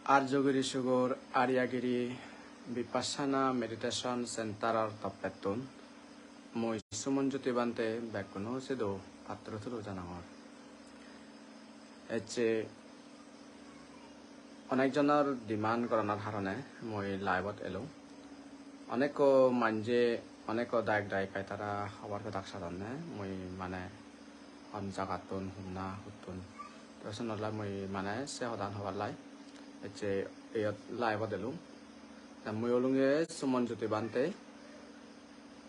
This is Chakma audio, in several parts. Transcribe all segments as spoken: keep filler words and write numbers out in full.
Arjogiri Sugor Aryagiri Vipassana Meditation Center-or toppettun mui Sumonjyoti Bhante bekkuno sidu patturu turu janangor. Ecche onek jonor demand goranar harone mui live-ot elung. Onekko manje, onekko dayok dayikai tara hobor pedak sadonne, mui mane hon jagattun, honna, huttun. To senottei mui mane se hodan hobar lai ecche iyot live-ot elung. Te mui olunge Sumonjyoti Bhante,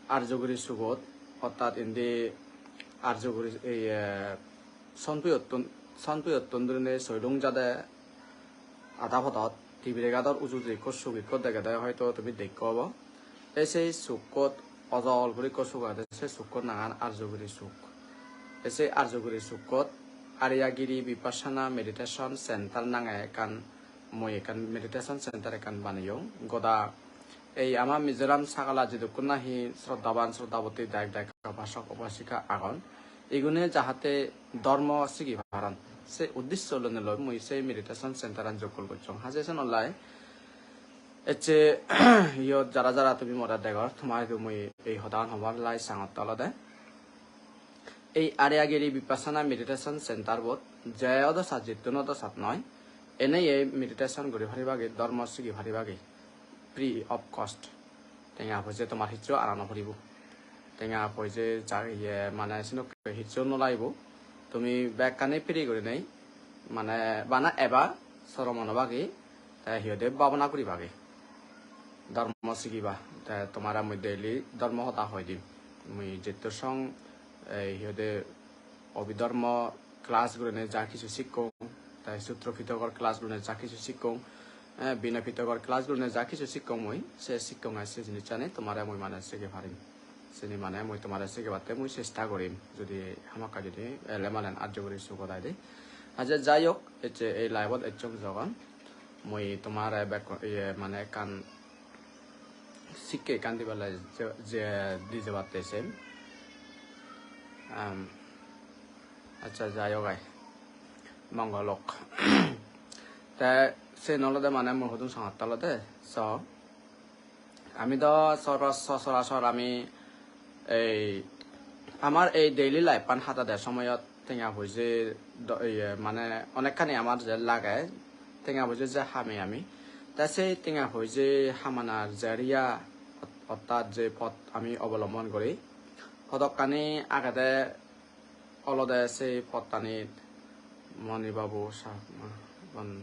Arjogiri Sugot, ortat indi Arjogiri, ei, eh, Sonpuyottun, Sonpuyottun durine Soilung jade ada podot Tibire gador uju je ikko suk ikko degede hoito tumi dekko obo. Ei sei sukkot ojol guri ikko suk agede, sei sukkot nangan Arjogiri Suk. Ei sei Arjogiri Sukkot Aryagiri Vipassana Meditation Center nange ekkan, mui ekkan meditation center ekkan baneyong. Goda ei ama Mizoram sagala jidukkun nahi sroddhaban sroddhaboti dayok dayika upasok upasika agon, igune jahate dhormo sigi paron, se uddesho lonei loi mui sei meditation center-an jokkol gocchong. Haje senottei ecche iyot jara jara tumi more degor, tomare idu mui ei hodan hobar lai sangotte olode, ei Aryagiri Vipassana Meditation Center-bot je odo sat, jittun odo sat noi, ene ei meditation guri paribagi, dhormo sigi paribagi, free of cost. Tenga poije tomar hissu ana no poribo. Tenga poije ja-, iye, mane senokke hissu no lagibo. Tumi bekkani free gurinei, mane bana eba, soromo no bagi, te hi hoide bhabona guribagi. Dhormo sigiba, te tomare mui daily dhormo hoda hoi dim. Mui jetto song, ei, hi hoide Abhidharma class gurinei ja hissu sikkong, te Sutro Pitokor class gurinei ja hissu sikkong, eh, Binoy Pitokor class gurinei ja hissu sikkong mui, se sikkong ai se jinissani tomare mui mane sige parim. Sini mane mui tomare sigebatte mui chesta gorim, jodi hamakkai jodi ele malen Arjogiri Sugot aide. Aje jai hok, ecche ei live-ot ecchong jogon, mui tomare bekko-, iye, mane ekkan sikke ekkan diballai je, je di jebatte sen. Am, accha, jai hok ai. Mongol ok. Te sen olode mane mui hodung sangotte olode, so, ami do sor-, sochorachor ami ei amar ei daily life-an hadade somoyot tenga poije do-, iye, mane onekkani amar je lage, tenga poije je hami ami. Te sei tenga poije hamanar je riya, ot-, ortat je pot ami obolombon guri, hodokkani agede olode sei pottanit Moni Babu Chakma, bon,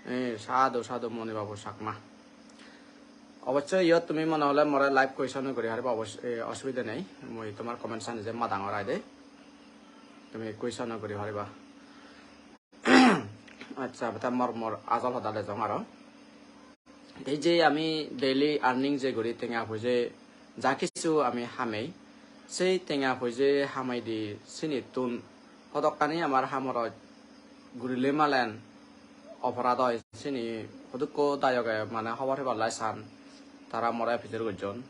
eh, sadhu, sadhu Moni Babu Chakma. Obossoi iyot tumi mone hole more live question guri pariba, obos-, eh, osubide nei. Mui tomar comment ani je madangor aide. Tumi question guri pariba. Accha, beta mor, mor ajol hoda lejong aro. Ei je ami daily earning je guri tenga poije ja hissu ami hamei, sei tenga poije hameidi sinittun hodokkani amar hamorot gurile malen oporad oi, sini hudukko dayoge mane hobor hebar lai san, tara more pijor gojjon.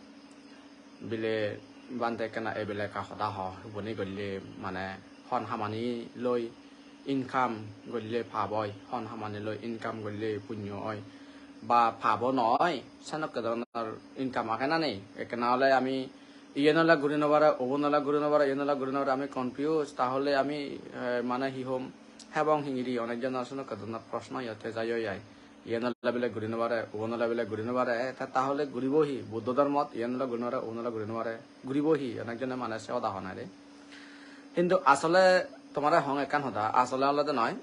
Bile Bhante ekkena ebele ekka hoda ho, huboni golle mane hon hamani loi income golle pap oi, hon hamani loi income golle punyo oi, ba pap o noi, senokke dhoronor income age na nei? Ekkena ole ami iyen ole guri no pare, ubon ole guri no pare, iyen ole guri no pare, ami confuse, tahole ami, eh, mane hi hom, hebong hingiri, onek jonor senokke dhoronor proshno iyotte jai oi ai. Iyen ole bile guri no pare, ubon ole bile guri no pare, ta tahole guribo hi? Buddho dhormot iyen ole guri no pare, ubon ole guri no pare, guribo hi? Onek jone mane se hoda hon aide. Hintu asole tomare hong ekkan hoda, asole olode noi.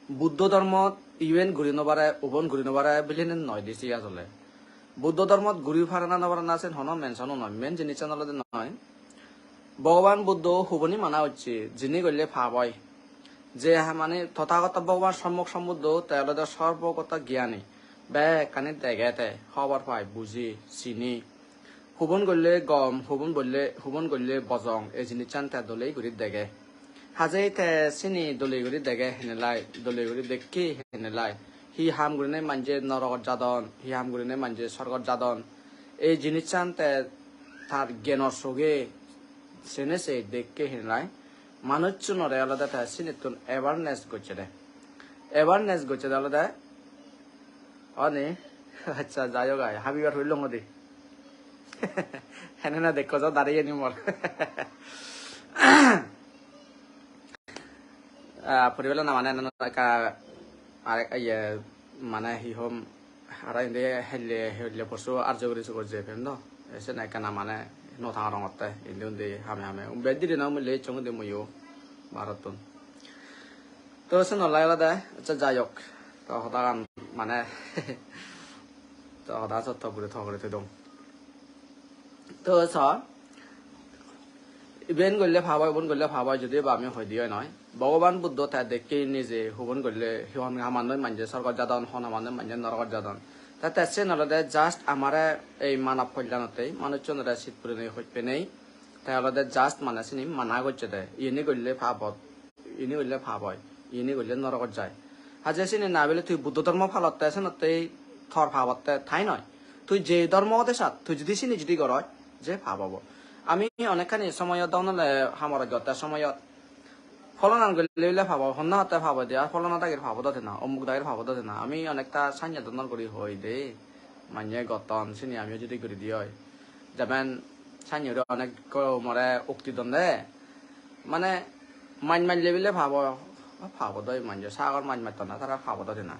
Buddho dhormot iben guri no pare, ubon guri no pare bilinei noi de se asole. Buddho dhormot guri parana no parana sen hono mention o noi, main jinissan olode noi. Bhogoban Buddho huboni mana hocche, jini golle pap oi. Je ha-, mane Tothagoto Bhogoban Sommok Sombuddho, te olode sorbogoto gyani. Bekkani dege te, hobor pai, buji, sini. Hubon golle gom, hubon bolle, hubon golle bojong, ei jinissan te dole guri dege. Haje te sini dole guri dege henelai, dole guri dekke henelai. Hi ham gurinei manje norogot jadon, hi ham gurinei manje sorgot jadon. Ei jinissan te tar gyanor soge sene se dekke henelai. Manuchunore olode te sinittun awareness gocchede. Awareness gocchede olode Oni? Accha, jai hok ai, habibar hoilong odi. Hene na dekko jo dari eni mor. Ah, puri bela na mane na ekka arek iye mane hi hom aro indi helle helle posu arjo guri sugor je pen do. Ese na ekka na mane no tangarongotte indi undi hame hame. Bej diri na umile ecchong undi muiyo barottun. To sen olai olode, accha, jai hok. To hodagan mane to hoda sot to guri to guri thoi dong. To so iben golle pap oi, ubon golle pap oi, jodi ba ami hoi diyo noi. Bhogoban Buddho te dekke nije hubon golle hon hamannoi manje sorgot jadon, hon hamannoi manje norogot jadon. Te te sen olode just amare ei manob kollanotte, manuchchunore sit purinei hoj penei, te olode just mane sini mana gocche de. Iyeni golle pap ot, iyeni golle pap oi, iyeni golle norogot jai. Haje sini na bile tui Buddho dhormo palotte senotte tor pap otte tai noi. Tui je dhormo ode sat, tui jodi sini jodi goroj, je pap obo. Ami onekkani somoyot don ole hamorot gotte somoyot pholonan golle bile pap oi, honna hotte pap oi de, ar pholona dagir pap odo tena, omuk dagir pap odo tena. Ami onekta sanye donor guri hoi de, manye gotton sini amiyo jodi guri di oi. Jemen sanye uri onek ko more ukti don de, mane maj maj lebile pap oi, pap odo manje sagor maj maj tona tara pap odo tena.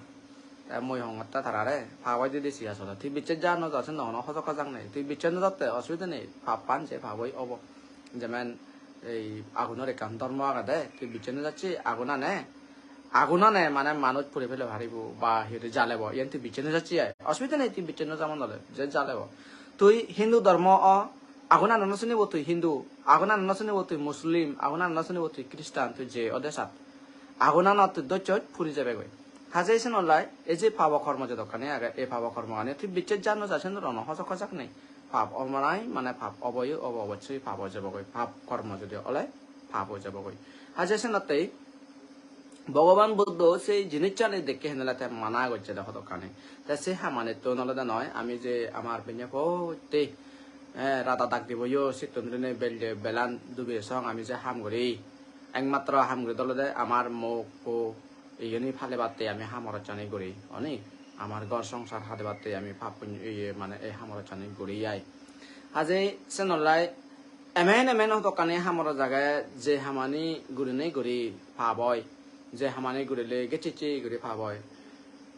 Te mui hongotte tarare, pap oi didi siya sole. Tui bicche ja no ja, sen no hono hojok hojak nei. Tui bicche no jatte osubide nei, pap pan se pap oi obo. Jemen ei agunor ekkan dhormo agede, tui bicche no jacche, agunane, agunane mane manuj puri pele paribo, ba hi hoide jalebo, iyen tui bicche no jacche ai. Osubide nei, tui bicche no jamon ole, je jalebo. Tui Hindu dhormo o, agunane no sinibo tui Hindu, agunane no sinibo tui Muslim, agunane no sinibo tui Christian, tui je ode sat. Agunanot tui docchot puri jebegoi. Haje sen olai, ei je pabo kormo jedokkani age, ei pabo kormogani tui bicche ja no ja, sen no hono hojok hojak nei. Pap obo nai, mane pap oboyo obo, obossoi pap oi jebogoi. Pap kormo jodi ole pap oi jebogoi. Haje senottei Bhogoban Buddho sei jinissani dekke henele te mana gocche de hodokkani. Te se hamanittun olode noi, ami je amar pinye potte, eh, rada dak diboyo, sittun rinei bel je belan dube song ami je ham guri. Ekmatro ham guri de olode amar mok po iyeni palebatte ami ham horojani guri, oni? Amar ghor songsar hadebatte ami pap pun-, iye mane ei ham horojani guri ai. Haje sen olai emen emen hodokkani ham horoj age, je hamani gurinei guri pap oi, je hamani gurile gecchecche guri pap oi,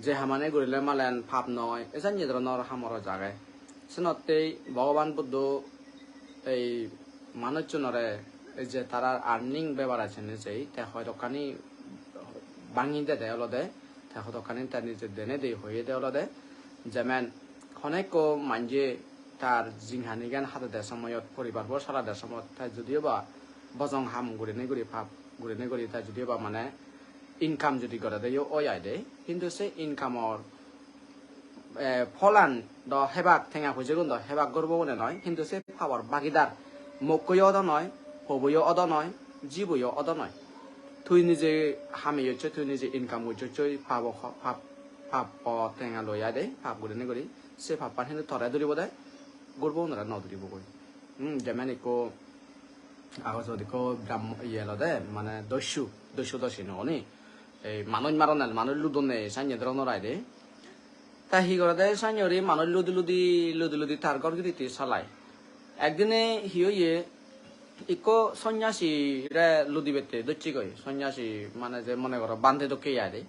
je hamani gurile malen pap noi, e janye dhoronor ham horoj age. Senottei Bhogoban Buddho ei manuchchunore ei je tarar earning bebare senne sei, te hodokkani bangi dede olode, te hodokkani te nije denedi hoyede olode, jemen honekko manje tar jinghanigan hadede somoyot, poribarbo salade somoyot, te judiyo ba bojong ham gurinei guri, pap gurinei guri, te judiyo ba mane income judi goredeyo oi aide, hintu se income-or eh, pholan do hebak, tenga poijegun do hebak gorbo gune noi, hintu se pabor bagidar mokkoyo odo noi, poboyo odo noi, jiboyo odo noi. Tui nije hameyocchoi, tui nije income gocchoi, pabo kho-, pap, pap po tenga loi ai de, pap gurinei guri, se pappan hintu tore duribo de, gorbo gunore no duribo goi. Hmm, jemen ikko agojot ikko Brahmo-, iye olode, mane dossyu, dossyu do sino oni. Ei manuj maronne, manuj ludonne, sanye dhoronor ai de. Ta hi gorede, sanye guri manuj ludi ludi, ludi ludi tar ghor giritti salai. Ekdine hi oye, ikko sonyasi re ludibette docchegoi. Sonyasi mane je mone goro bhante dokke ai de.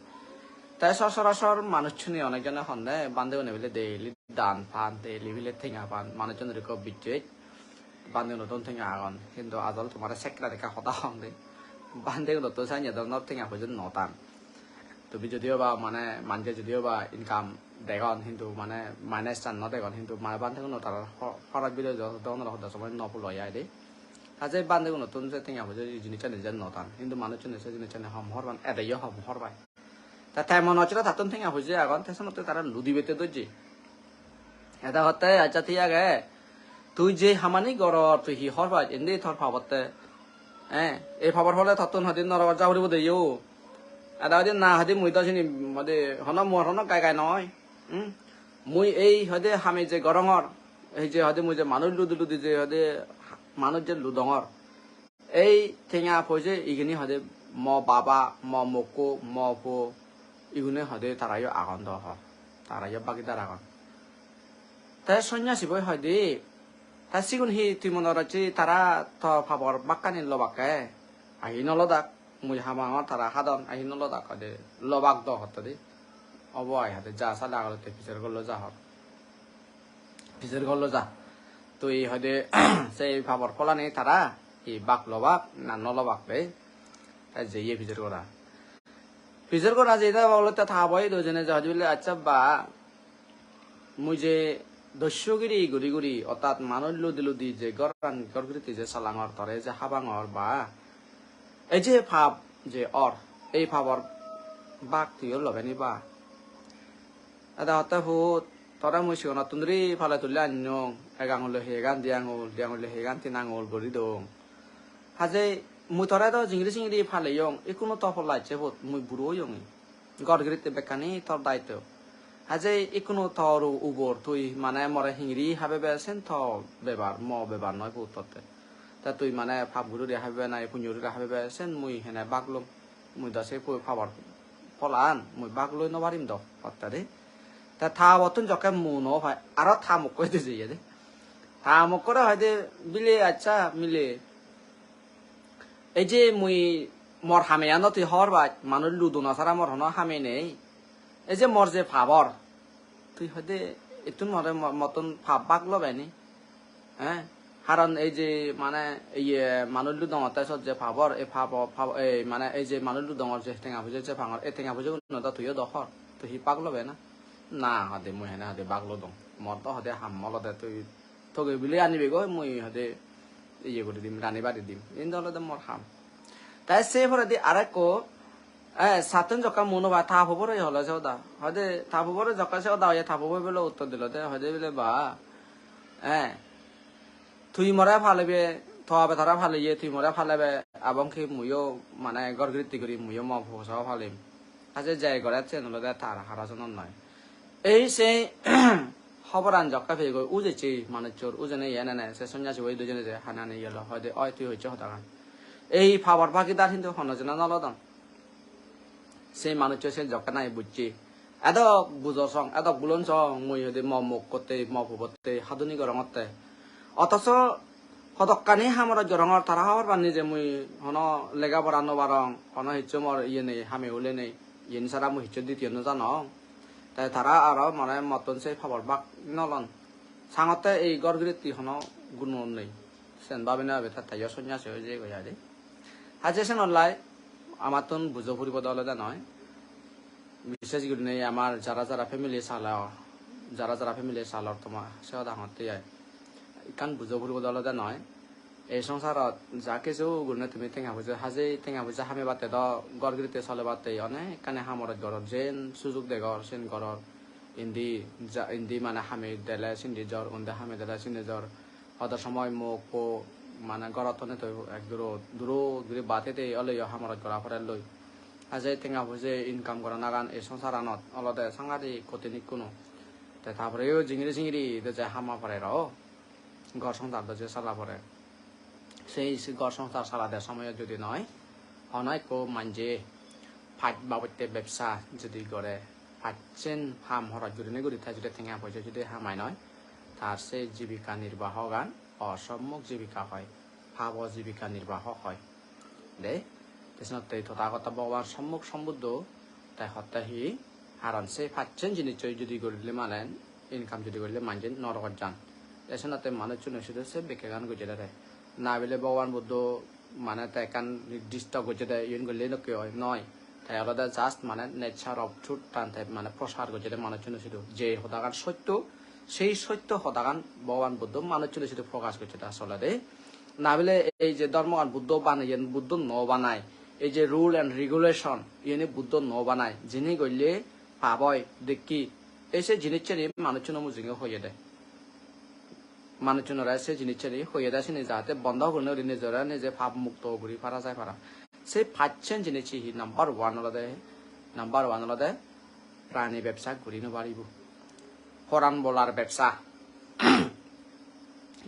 Te sochorachor manuchchune onek jone honne, bhantegune bile daily dan pan, daily bile tenga pan, manuchchunor ikko bijjes. Bhantegunottun tenga agon, hintu ajol tomare secret ekka hoda hong de. Bhantegunottun sanye dhoronor tenga poije no tan. Tumi jodiyo ba mane manje jodiyo ba income degon, hintu mane minus chan no degon, hintu mane bhantegunot tarar ho-, horoj bile jo-, dhoronor hoda somoi no pulo ai de. Ta je bhantegunottun se tenga poije jinissani je no tan, hintu manuchchune se jinissani hom hor pan, edeyo hom hor pai. Ta te mone hocchede tattun tenga poije agon, te senotte tara ludibette dojje. Eda hotte, "Accha, thik age, tui je hamani goror, tui hi hor paj, indi tor pabotte, eh, ei pabor phole tottun hoide norogot ja puribo de yo." Eda hoide, "Na," hoide, "mui do sini hoide hono mor hono gai gai noi. Hmm? Mui ei hoide hami je gorongor, ei je hoide mui je manuj ludi ludi je hoide manuj je ludongor." Ei tenga poije igini hoide mo baba, mo mokko, mo po, igune hoide tarayo agon do hor. tara yo bagidar agon. Te sonyasiboi hoide, ta sigun hi tui mone gorocchi tara to pabor bakkani lobakke? Ahi no lodak, mui habangor tara hadon, ahi no lodak hoide, lobak do hotte de. Obo ai hoide, ja sale agolotte pijer gollo ja hor. Pijer gollo ja. Tui hoide sei pabor pholani tara hi bak lobak na no lobak de. Te jeye pijer gora. Pijer gora jeyede olotte ta boi do jene je hoide bile, "Accha ba, mui je dosso giri guri guri, ortat manuj ludi ludi je goran, gor giritti je salangor, tore je habangor ba, ei je pap je or, ei papor bak tuiyo lobe ni ba?" Ede hotte, "Put, tore mui sigonottun duri pale tuli annong, ek angule hi egan, di angul, di angule hi egan, tin angul guri dong. Haje mui tore do jingiri singiri paleyong, ikkunu to polla ecche put, mui buro oyonge. Gor giritte bekkani tor daitto. Haje ikkunu tor u-, ubor, tui mane more hingiri habebe, sen to bebar, mo bebar noi put totte. Te tui mane pap guri habebe nahi punyo guri habebe, sen mui hene baglong. Mui do se pu-, pabor polan mui bak loi no parim do," hotte de. Te ta obottun jokke mu no pai, aro ta mokko edi jeye de. Ta mokkore hoide, "Bile, accha mile, ei je mui mor hameyan tui hobor paj, manuj ludona sara mor hono hame nei. Ei je mor je pabor, tui hoide ittun more mo-, mottun pap bak lobe ni?" Eh? Haron ei je mane iye manuj ludongotte sot je pabor, ei pabo, pabo, ei mane ei je manuj ludongor je tenga poije je pangor, ei tenga poijeguno do tuiyo do hor. Tui hi bak lobe na? "Na," hoide, "mui hene hoide bak lodong. Mor do hoide ham olode tui toge bile anibe goi, mui hoide iye guri dim, rani bari dim. Indi olode mor ham." Te se poredi arekko, eh, sattun jokka muno ba ta pobore hole se hoda. Hoide ta pobore jokka se hoda hoye, ta pobo bile uttor dilo de, hoide bile ba, eh, "Tui more palebe, to abe tara paleye, tui more palebe, abong ki muiyo mane gor giritti guri muiyo mo posawo palim." Haje jai gore sen olode tar hara sonon noi. Ei se hoboran jokke pegoi ujecche manuchor, ujene iyen ene se sonyasibo idu jene je hanani yelo hoide, "Oi, tui hocche hodagan." Ei pabor bagidar hintu hono jone no lodon. Se manuccho se jokke nahi bujje. Edok bujo song, edok bulon song, mui hoide mo mokkotte, mo pubotte haduni gorongotte. Othoso hodokkani hamorot gorongor, tara hobor pan ni je mui hono lega pora no parong, hono hissu mor iye nei, hame hule nei, iyen sara mui hissu ditiyo no janong. Te tara aro mane mottun se pabor bak no lon. Sangotte ei gor giritti hono guno nei. Sen babine babe tatte yo sonyasi oi jeyegoi ai de. Haje senollai amattun bujo puribo de olode noi. Bishes gurinei amar jara jara family salor, jara jara family salor toma se hoda hongotte ai. Ekkan bujo puribo de olode noi. Ei songsarot ja kisu gurinei tumi tenga poije, haje tenga poije hamebatte do, gor giritte solebatte onekkani hamorot goror, jen sujug degor sen goror. Indi ja, indi mane hame dele sindi jor, undi hame dele sindi jor. Hodo somoi mok po mane gorot tone toi ek duro, duro guri bhat hede oleyo hamorot gora pore loi. Haje tenga poije income goranagan ei songsaranot olode sangadi kotin ikkunu. Te ta poreyo jingiri singiri de je hama pore ro, gor songsar do je sala pore. Sei se gor songsar salade somoyot judi noi, hono ekko manje paj babotte bebsa judi gore, pajjen ham horoj gurinei guri te judi tenga poije judi hamai noi, tar se jibika nirbahogan osommok jibika hoi, pabo jibika nirbaho hoi. De, te senotte Tothagoto Bhogoban Sommok Sombuddho te hotte hi, haron se pajjen jinisso judi gorile mane, income judi gorile manje norogot jan. Te senotte manucchuno sidu se bekkegan gojjede te. Na bile Bhogoban Buddho mane te ekkan nirdisto gojjede, iyen gorile dokke oi, noi. Te olode just mane nature of truth tan te mane prosar gojjede manucchuno sidu. Je hodagan sotto, sei sotto hodagan Bhogoban Buddho manucchuno sidu prokash gojjede asolede. Na bile ei je dhormogan Buddho baneyen, Buddho no banai. Ei je rule and regulation, iyeni Buddho no banai. Jini golle pap oi, dekki. Ei se jinisseni manucchuno mujunge hoyede. Manucchunore se jinisseni hoyede sini jahate bondo gurinei guri nijore nije pap mukto guri para jai para. Se pacchen jinissi hi number one olode, number one olode prani bebsa guri no paribo. Poran bolar bebsa.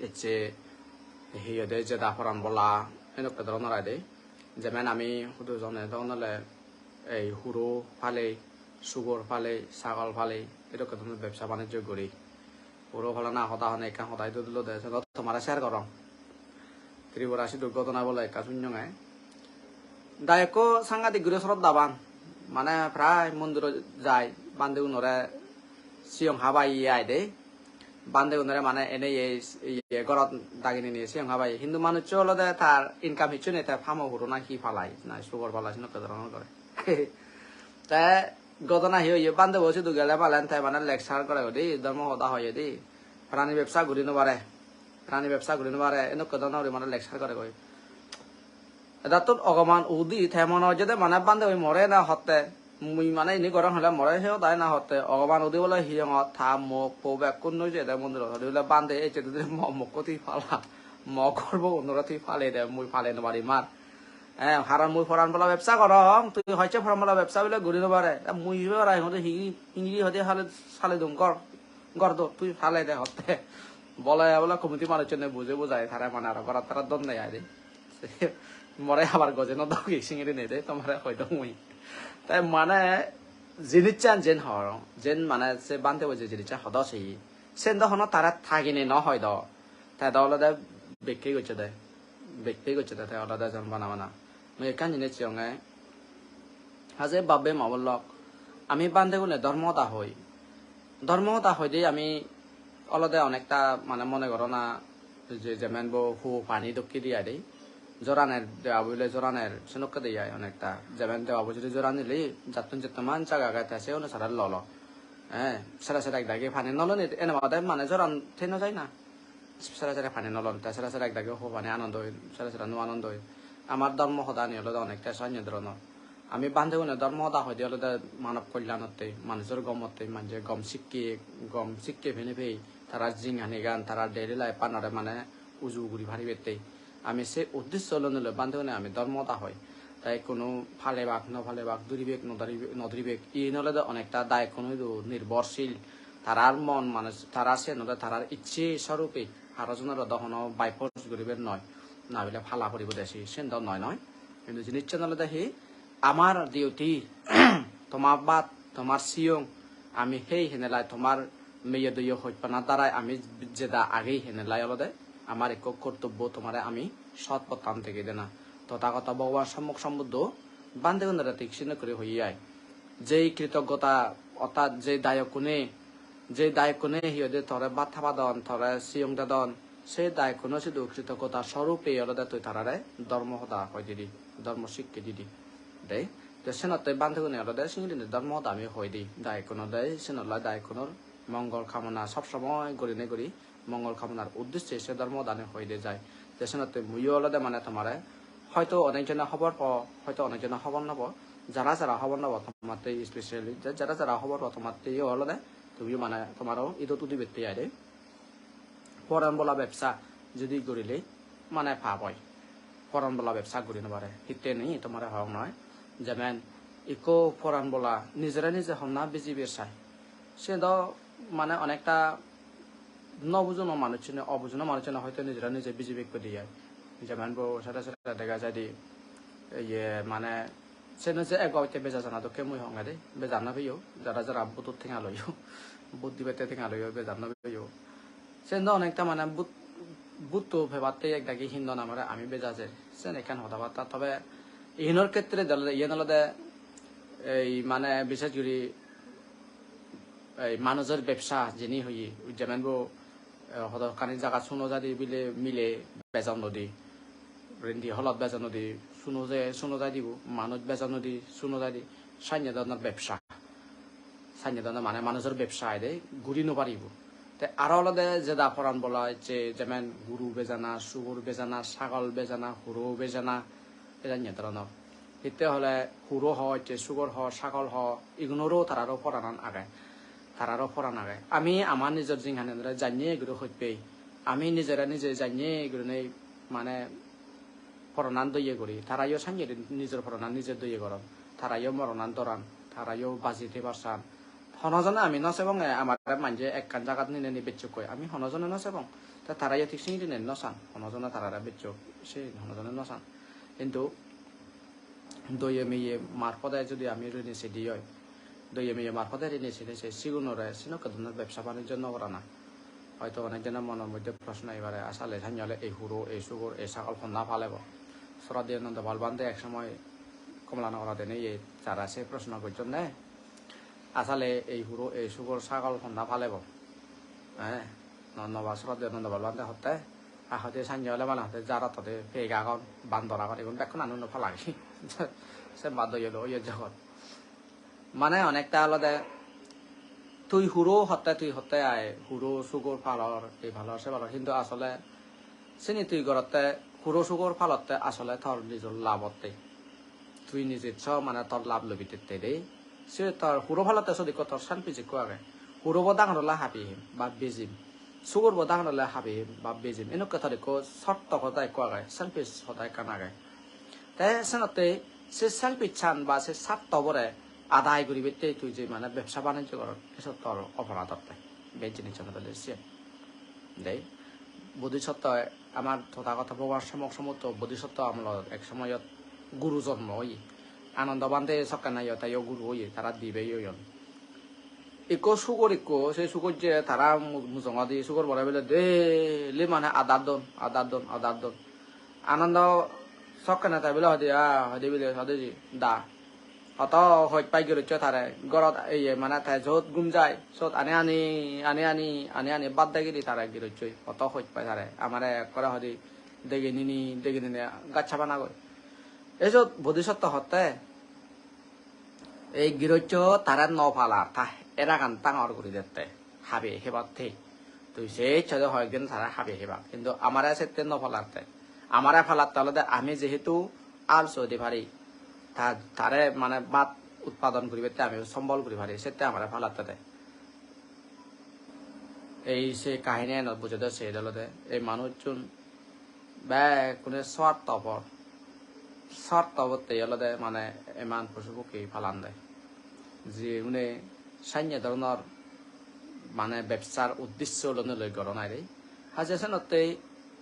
Ecche hi hoide jeda poran bola, edokke dhoronor aide. Jemen ami hudu jone dogon ole ei huro palei, sugor palei, sagol palei, edokke dhoronor bebsa banijjo guri. Puro pala na hoda hone ekkan hoda idu dilo de, seno tomare share gorong. Tripura sidu ghotona bole ekka sunyonge. Da ekko sangadik guri sroddhaban, mane prai mondiro jai, bhantegunore siyong habai ye ai de. Bhantegunore mane ene ye, ye gorot dagi nini siyong habai. Hindu manuccho olode tar income hissu nei, te pamo huro na hi palai, na sugor palai, sinokke dhoronor gore. Te ghotona hi oye, bhantebo sidu gele palen te mane lecture gore goi de, dhormo hoda hoye de. Prani bebsa guri no pare, prani bebsa guri no pare, enokke dhoronor guri mane lecture gore goi. Edattun ogoman udi te mone hojjede mane bhante oi more na hotte. Mui mane ini gorong hole more he hodai na hotte. Ogoman udi bole hiyongot ta mok po bekkun noi jede mondirot. Hode bole bhante ecche dudi mo mokko tui pala. Mo gorbo unore tui pale de, mui pale no parim ar. Eh, haron mui poran bola bebsa gorong, tui hocche poran bola bebsa bile guri no pare. Ta mui ibe ora hode hi, hingiri hode hale sale dun gor. Gor do, tui pale de hotte. Bole bole committee manuchchune buje bujai tare mane aro gorat tara don nei ai de. More abar goje no dogi singiri nei de, tomare hoi dong mui. Te mane jinischan jen hor, jen mane se bhante bo je jinischan hodo se, sen do hono tare thagine no hoi do. Te do olode bekke gocche de, bekke gocche de, te olode jon bana bana. Mui ekkan jinis siyonge, haje babbe ma bolok, ami bhantegune dhormo hoda hoi. Dhormo hoda hoide ami olode onekta mane mone gorona je jemen bo hu pani dokke di ai de. Joraner deba bo bile joraner senokke de ai onekta. Jemen deba bo judi joran nile jattun jettoman jaga age te se onusare lolo. Eh, sere sere ek dagi pani no loni ene bade mane joran thei no jai na. Sere sere pani no lon, te sere sere ek dagi ho pani anondoi, sere sere no anondoi. Amar dhormo hodani olode onekta sanye dhoronor. Ami bhantegune dhormo hoda hoide olode manob kollanotte, manujor gomotte, manje gom sikke, gom sikke pene pei, tara jinghanigan, tara daily life-anore mane uju guri paribatte. Ami se uddesho loi loi bhantegune ami dhormo hoda hoi. Te ikkunu palebak, no palebak, duribek, no duribek, no duribek. Iyen olode onekta dayokkuno idu nirborsil. Tarar mon manuj, tarar siyen olode tarar icche sorupe. Haro jonore do hono by force guribar noi. Na bile pala poribo de si, siyen do noi noi. Hintu jinissan olode hi, amar duty, tomar bhat, tomar siyong, ami hei henelai tomar meye doye hojpana darai ami jeda agi henelai olode amar ekko kortobbo tomare ami sot pottan degei dena. Tothagoto Bhogoban Sommok Sombuddho bhantegunore thik sinokkuri hoye ai. Jei kritoggota, orthat jei dayokkune, jei dayokkune hi hoide tore bhat habadon, tore siyong dedon, se dayokkune sidu kritoggota sorupe olode tui tarare dhormo hoda hoi didi, dhormo sikke didi. Dei, te senotte bhantegune olode singiri dhormo hoda ami hoi di. Dayokkune dei, senottei dayokkunor mongol kamona sob somoi gurine guri mongol kamonar uddeshe se dhormo hodani hoide jai. Te senotte muiyo olode mane tomare hoito onek jone hobor po, hoito onek jone hobor no po, jara jara hobor no po tomatte specially, je jara jara hobor po tomatteyo olode tumiyo mane tomaro idot udibette ai de. Poran bola bebsa judi gurile mane pap oi. Poran bola bebsa guri no pare. Hitte ni tomare hong noi. Jemen ikko poran bola nijere nije honna bijibar sai. Se do mane onekta no bujono manuchchune, obujono manuchchune hoito nijere nije bijibekko de ai. Jemen bo sere sere dega jai de, iye mane, seno je ego otte beja jana dokke mui honge de, beja no peyo, jara jara vote-ot tenga loyo, vote dibette tenga loyo, beja no peyo. Sen do onekta mane vote, vote-to pebatte ek dagi hindon amare ami beja jer. Sen ekkan hoda batta. Tobe iyenor khetre de olode, iyen olode ei mane bishesh guri ei manujor bebsa jeni hoye, jemen bo, eh, hodokkani jaga suno jadi bile mile bejon nodi, rendi holot bejon nodi, suno je, suno jadi bo, manuj bejon nodi, suno jadi, sanye dhoronor bebsa. Sanye dhoronor mane manujor bebsa ai de, guri no paribo. Te aro olode jeda poran bola ecche, jemen guru bejana, sugor bejana, sagol bejana, huro bejana, e janye dhoronor. Hitte hole huro ho, ecche sugor ho, sagol ho, igunoro tararo poranan age. Tararo poran age. Ami ama nijor jinghanire janye guri hoj pei. Ami nijere nije janye gurinei mane poranan doye guri. Tarayo sanye nijor poranan nije doye goron. Tarayo moronan doran. Tarayo baji thebar san. Hono jone ami no sebonge amare manje ekkan jagat nineni bechchuk hoi. Ami hono jone no sebong. Te tarayo thik singiri no san. Hono jone tarare bechchuk. Se hono jone no san. Hintu doye meye mar pode judi ami rini sedi oi, Doye meye marpode rini sini se sigunore sinokke dhoronor bebsa banijjo no gorana. Hoito onek jone monor moddhe proshno ei pare, asole sannye ole ei huro, ei sugor, ei sagol honna palebo? Sroddheyo Nondopal Bhante ek somoy Kamalanagarot enei tara se proshno gojjonne, asole ei huro, ei sugor, sagol honna palebo? Eh, no, no ba Sroddheyo Nondopal Bhante hotte, a hoide sannye ole mane hoide jar hotte pek agon, bandor agon, igun bekkun anu no palagi. Se ba doye lo oye jogot. Mane onekta olode tui huro hotte, tui hotte ai huro sugor palor, ei palor, se palor, hintu asole sini tui gorotte, huro sugor palotte asole tor nijor labotte. Tui nijejso mane tor lab lobi tette de. Se tor huro palotte sot ikko tor selfish ikko age. Hurobo dangor ole habi him ba bejim. Sugorbo dangor ole habi him ba bejim. Enokke tor ikko sartho hoda ikko age, selfish hoda ekkan age. Te senotte se selfish-an ba se sarthobore adai guribette tui je mane bebsa banijjo goror, esot tor oporad otte. Bej jinissan olode siyen. Dei, Bodhisotto amar Tothagoto Bhogoban Somok Sombuddho Bodhisotto amolot ek somoyot guru jonmo oye. Anando Bhante sokkene yo, te yo guru oye, tara dibe oyon. Ikko sugor ikko, se sugor je tara mu-, mujungodi sugor bore bile daily mane adar don, adar don, adar don. Anando sokkene te bile hoide, ah, hoide bile, hoide ji, da. Hoto hoj pai girosso tare, gorot iye mane te jot gum jai, sot ani ani, ani ani, ani ani bhat degiri tare girossoi, hoto hoj pai tare. Amare ekkore hoide dege nini, dege nini gach habana goi. Ei jot Bodhisotto hotte, ei girosso tare no palar, ta eragan dangor guri dette, habe hebatte. Tui se icchede hoyekdin tare habe hebak, hintu amare sette no palatte. Amare palatte olode ami jehetu also odi pari, ta-, tare mane bhat utpadon guribette ami sombol guri pari, sette amare palatte de. Ei se kahini enot bujede se olode ei manuchun bekkune swarthopor. Swarthobotte olode mane eman posu pokki palan de. Jiune sanye dhoronor mane bebsar uddesho loi loi goron aide. Haje senotte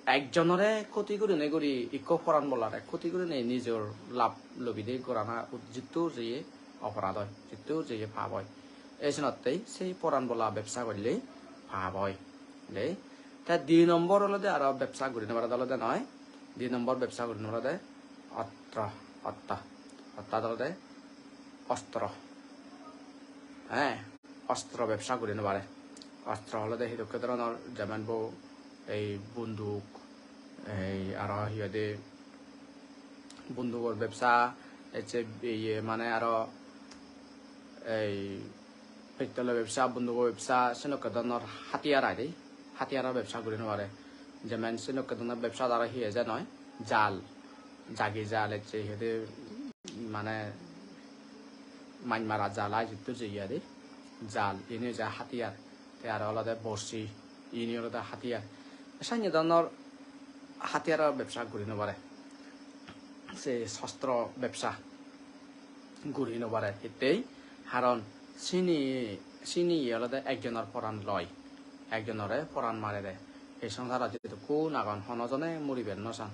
ekjonore khoti gurinei guri ikko poran bolare khoti gurinei nijor lab lobinei gorana ud-, jittur jeye oporad oi, jittur jeye pap oi. Ei senottei sei poran bola bebsa golle pap oi. Dei. Te di nombor olode aro bebsa guri no parede olode noi. Di nombor bebsa guri no parede otro, otta. Ottat olode ostro. He, ostro bebsa guri no pare. Ostro olode hidokke dhoronor, jemon bo ei bunduk, ei aro hi hoide bundugor bebsa, ecche iye mane aro ei pettolo bebsa, bundugo bebsa, senokke dhoronor hatiyar aide, hatiyaro bebsa guri no pare. Jemon senokke dhoronor bebsa aro hi eje noi, jal, jagi jal ecche hi hoide mane mach mara jal ai jittur jeye aide, jal, iyeni eje hatiyar. Te aro olode borsi, iyeni olode hatiyar. Sanye dhoronor hatiyaro bebsa guri no pare. Se sostro bebsa guri no pare. Hittei? Haron sini, sini ye olode ekjonor poran loi, ekjonore poran marede. Ei songsarot jedukkun agon, hono jone muribar no san.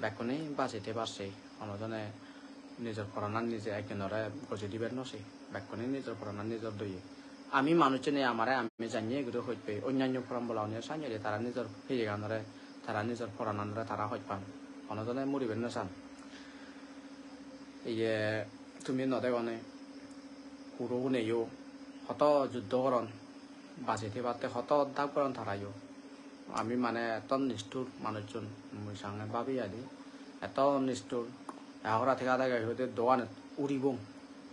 Bekkune baji thebar sei, hono jone nijor poranan nije ekjonore gojei dibar no sei. Bekkune nijor poranan nijor doye. Ami manuchchune amare ami janye guri hoj pei, onnanyo poran bola uniyo sanye de tara nijor heyeganore, tara nijor porananore tara hoj pan. Hono jone muribar no san. Iye tumi no degone, huroguneyo hoto juddo goron, baji thebatte hoto dab goron tarayo. Ami mane etton nisthur manuchchun, mui sange babi adi, etton nisthur. Ehora thega thega hi hoide doganit uribong,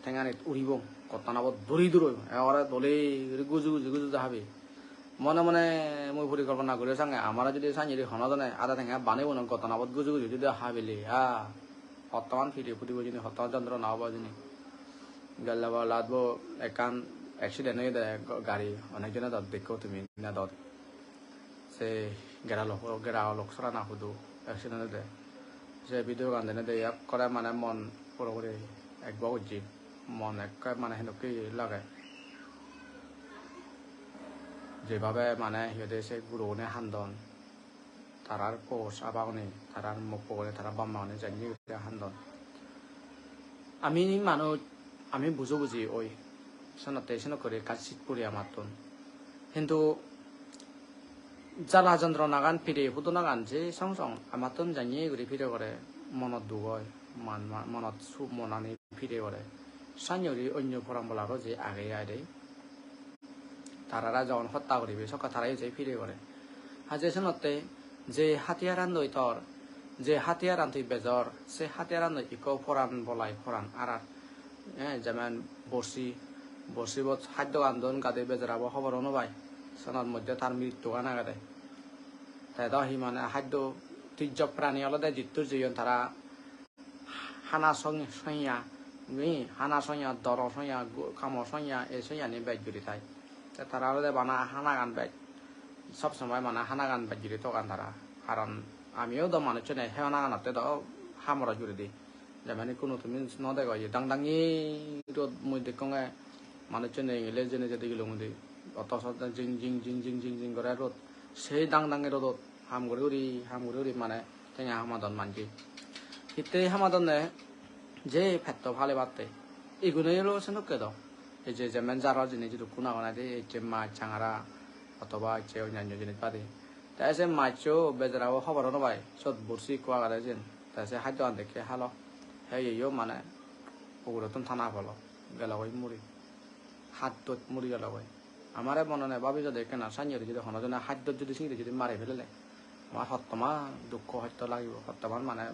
thenganit uribong, gottonabot duri duroi, ehora dole guri guju guju guju guju habi. Mone mone mui porikolpona guri sange, amare judi sanye ri hono jone ada tenga bani bono gottonabot guju guju judi habile, ah, hottoman pire puribo hijeni, hottoman jontrona obo hijeni. Gelle bolat bo ekkan accident oyede, gari, onek jone dot dekko tumi na dot. Se gera lok, gera lok sorana hudu accident oyede. Se video gan denede ekkore mane mon puro guri ekbo gojje. Mon ekke mane hindokke lage. Jebabe mane hi hoide se gurogune handon, tarar pos abagune, tarar mokko gune, tarar bamma gune janye guri handon. Ami manuj, ami bujo buji oi. Senotte senok guri ekkan sit puri amattun. Hintu jala jontronagan pire, hudunagan je song song amattun janye guri pire gore, monot duk oi, man-, man-, monot su-, monani pire gore. Sannye guri onyo poranbolaro je age ai de. Tarara jogon hotta guribe sokke tarayo je pire gore. Haje senotte je hatiyaran doi tor, je hatiyaran tui bejor, se hatiyaran doi ikko poran bolai, poran arar. Eh, jemen borsi, borsibot haddogan don gade bejarabo hobor no pai. Senot moddhe tar mrittugan agede. Te do hi mane haddo tijjok prani olode jittur jeyon tara hana song-, sonya, ui, hana sonya, doro sonya, gu-, kamo sonya, ei sonyani bej guri thai. Te tara olode bana hanagan bej, sob somoi bana hanagan bej guri togan tara. Karon amiyo do manuchchune he hanaganotte do hamorot guri di. Jemani kuno tumi no dego ye dang dangi rod mui dekkonge manuchchune ingele jene jede gilong undi. Oto sot jing jing jing jing jing jing gore rod. Sei dang dangi rodot ham guri guri, ham guri guri mane tenga hamadon manje. Hittey hamadonne je petto palebatte. Igune olo senokke do. Ei je jemen jaro jinis dokkun agon adi, ei je mach changara otoba ei je onnanyo jinis padi. Te se macho bejarabo hobor no pai. Sot borsi ikko agede siyen. Te se haddoan dekke halo. Heyeyo mane ugurettun tana polo. Gelogoi muri. Haddot muri gelogoi. Amare monone babijode ekkena sannye guri jodi hono jone haddot jodi singiri jodi mari felele, amar hottoman dukko hosto lagibo, hottoman mane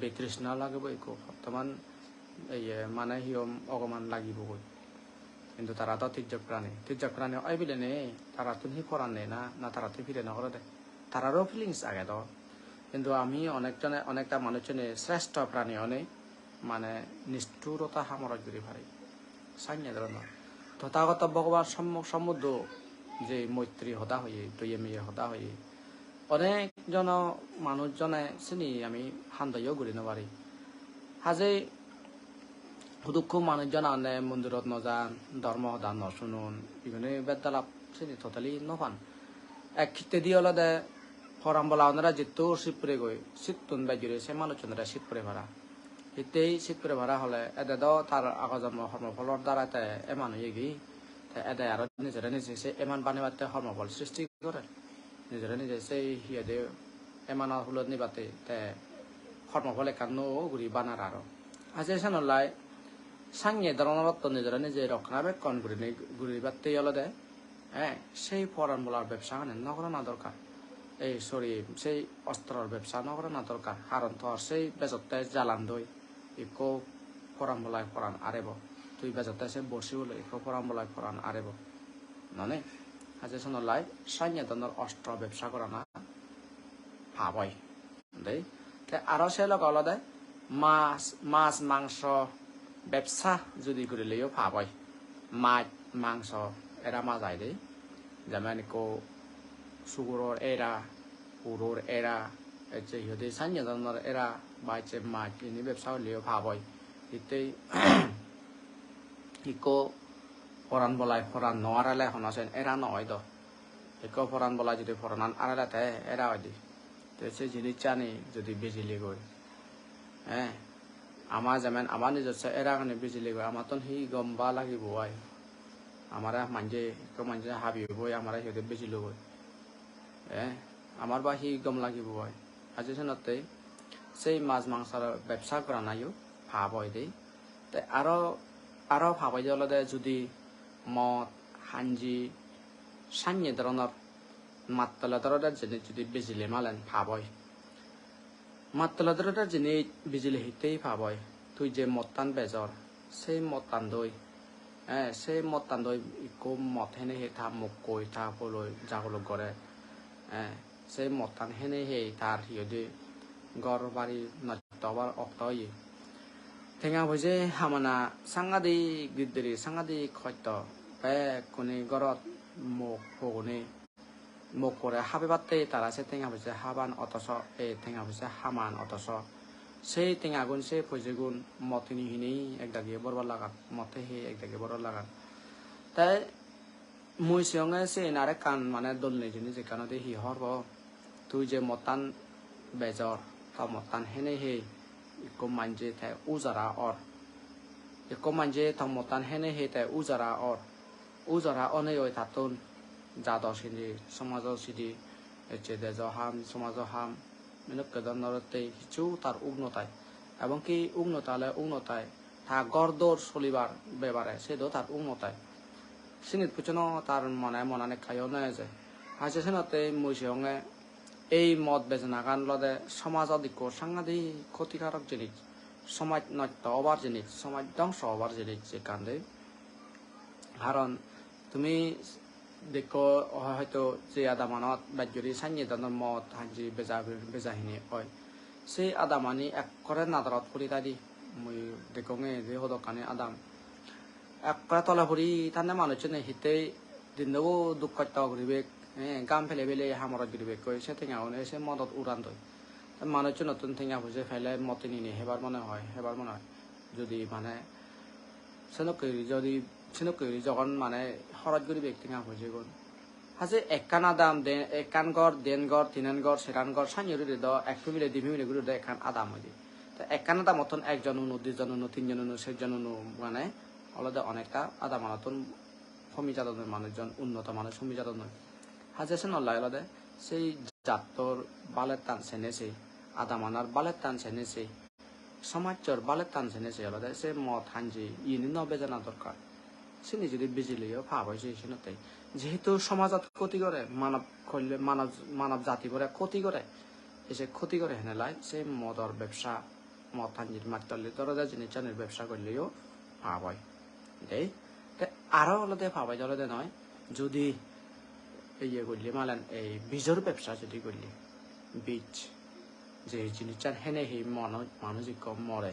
betrishna lagibo ikko, hottoman iye mane hi hom ogoman lagibogoi. Hintu tara do tijjok prani, tijjok prani oi bilene tarattun hi poran nei na, na tarattun pire no gorede? Tararo feelings age do. Hintu ami onek jone, onekta manuchchune sreshto prani onei mane nisthurota hamorot guri pari. Sannye dhoronor. Tothagoto Bhogoban Sommok Sombuddho je moitri hoda hoye, doye meye hoda hoye, onek jono manuj jone sini ami handoyo guri no pari. Haje hudukko manuj jon agonde mondirot no jan, dhormo hoda no sunon, igune beddalap sini totally no pan. Ek hittedi olode poranbola onore jittur sip puregoi, sittun bej guri se manuchunore sip pure para. Hittei sip pure para hole, ede do tar ago jonmo hormo pholor darai te eman oyegi, te ede aro nijore nije se eman banebatte hormo phol sristi gorer. Nijore nije sei hi hoide emano hulot nibatte te hormo phol ekkan nuo guri banar aro. Aje senollai sannye dhoronor otto nijore nije rokkona bekkon gurinei guribatte olode, eh, sei poranbolar bebsagani no gorana dorkar. Ei, sorry, sei ostror bebsa no gorana dorkar. Karon tor sei bejotte jalandoi ikko poranbolai poran arebo. Tui bejotte se borsibolo ikko poranbolai poran arebo. Noney? Haje sonollai sannye dhoronor ostro bebsa gorana pap oi. Dei. Te aro se loge olode mas, mas mangso bebsa judi gurileyo pap oi. Mas, mangso, era mas ai dei. Jemen ikko suguror era, huror era, ecche hi hoide sannye dhoronor era, ba ecche mas ini bebsa gurileyo pap oi. Hittei ikko poran bolai poran no arele hono sen era no oi do. Ekko poran bola judi poranan arele te era oide. Te se jinissani judi bejilegoi, eh, ama jemen ama nijosso eragani bejilegoi, amattun hi gom ba lagibo ai? Amare manje, ekko manje habiboi amare hi hoide bejilogoi. Eh, amar ba hi gom lagibo ai? Aje senotte sei mas mangsor bebsa goranayo pap oide. Te aro, aro pap oide olode judi mod, hanji, sannye dhoronor mattole doroder jinis judi bejile malen pap oi. Mattole doroder jinis bejile hittei pap oi? Tui je modtan bejor, sei modtan doi, eh, sei modtan doi ikko mod hene he ta mokkoi, ta poloi, jaguluk gore, eh, sei modtan hene he tar hi hoide ghor bari nosto obar okto oye. Tenga poije hamana sangadik diddiri, sangadik hosto, bekkune ghorot mok pogune. Mokkore habibatte tara se tenga poije haban otoso, ei tenga poije haman otoso. Sei tengagun, sei poijegun mod hini hini ek dagi borbar lagan, mod he he ek dagi borbar lagan. Te mui siyonge siyen arekkan mane dol nei jinis ekkan ode hi hobor bo? Tui je modtan bejor, to modtan hene he ikko manje te ujara or. Ekko manje ta mottan hene he te ujara or. Ujara onei oi tattun jado sidi, somajo sidi, ecche dejo ham, somajo ham, enokke dhoronor te hissu tar ug no tai. Ebong ki ug no tale ug no tai, ta ghor dor solibar bebare se do tar ug no tai. Sinit pucchono tar mone monan ekkayo no eje. Haje senotte mui seyonge ei mod bejenagan olode somajot ikko sangadik khotikarok jinis, somaj nosto obar jinis, somaj dongso obar jinis ekkan de. Karon tumi dekko hoito je adamanot bej guri sanye dhoronor mod hanji beja, beja hini oi. Se adamani ekkore nadorot puri tadi. Mui dekkonge je hodokkani adam. Ekkore tole puri tanne manuchchune hittey dinnobo duk kosto guribek, eh, gam pele pele hamorot guribek koi se tengagun se modot uran doi. Te manuchchunottun tenga poije pele mot hini hebar mone hoi, hebar mone hoi. Judi mane senokke guri judi, senokke guri jogon mane horoj guribek tenga poijegun. Haje ekkan adam, de-, ekkan ghor, den ghor, tinen ghor, seran ghor, sanye guri do ek family, di family guri do ekkan adam oide. Te ekkan adamottun ekjon unu, dijon unu, tinjon unu, serjon unu, mane olode onekta adamanottun homi jadon manuchchun, unnoto manuch homi jadon. Haje senollai olode sei jattor balettan sene sei, adamanor balettan sene sei, somajjor balettan sene sei olode se mod hanji iyeni no bejana dorkar. Sini judi bejileyo pap oi se senotte. Jehetu somajot khoti gore, manob kolle-, manob, manob jatibore khoti gore, ese khoti gore henelai se modor bebsa, mod hanjir mattolle doro de jinissanir bebsa golleyo pap oi. Dei. Te aro olode pap oi olode noi, judi iye golle malen ei bijor bebsa judi golle, bij, je jinissan hene hi manuj, manuj ikko more,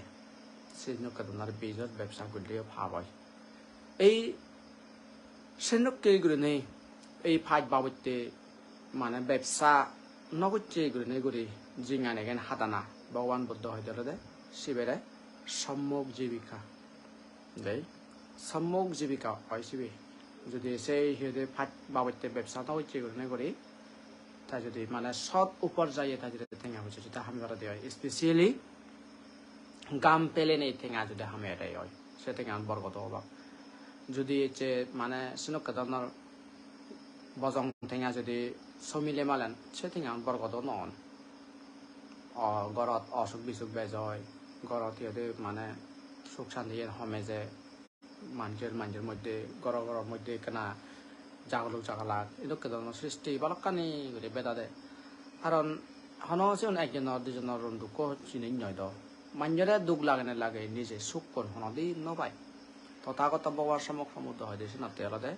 se nokkedonar bijor bebsa golleyo pap oi. Ei se nokke gurinei ei paj babotte mane bebsa no gocche gurinei guri jingan egen hadana. Bhogoban Buddho hoide olode sibere sommok jibika. Dei, sommok jibika oi sibe. Judi sei hi hoide paj babotte bebsa no gocche gurinei guri, ta judi mane sot uporjaye ta judi tenga poije judi hami parede oi, specially gam pelenei tenga judi hameyede oi, se tengan borgodo obak. Judi ecche mane senokke dhoronor bojong tenga judi somile malen, se tengan borgodo no on. O, gorot osuk bisuk bej oi, gorot hi hoide mane suk santi yen home je, manjor, manjor moddhe, goro, goro moddhe ekkena jagaluk jagalak, edokke dhoronor sristi balokkani guri bedade. Karon hono sigun ekjonor dijonor ron dukko jinis noi do. Manjore duk lagene lage nije sukkun honodin no pai. Tothagoto Bhogoban Sommok Sombuddho hoide senotte olode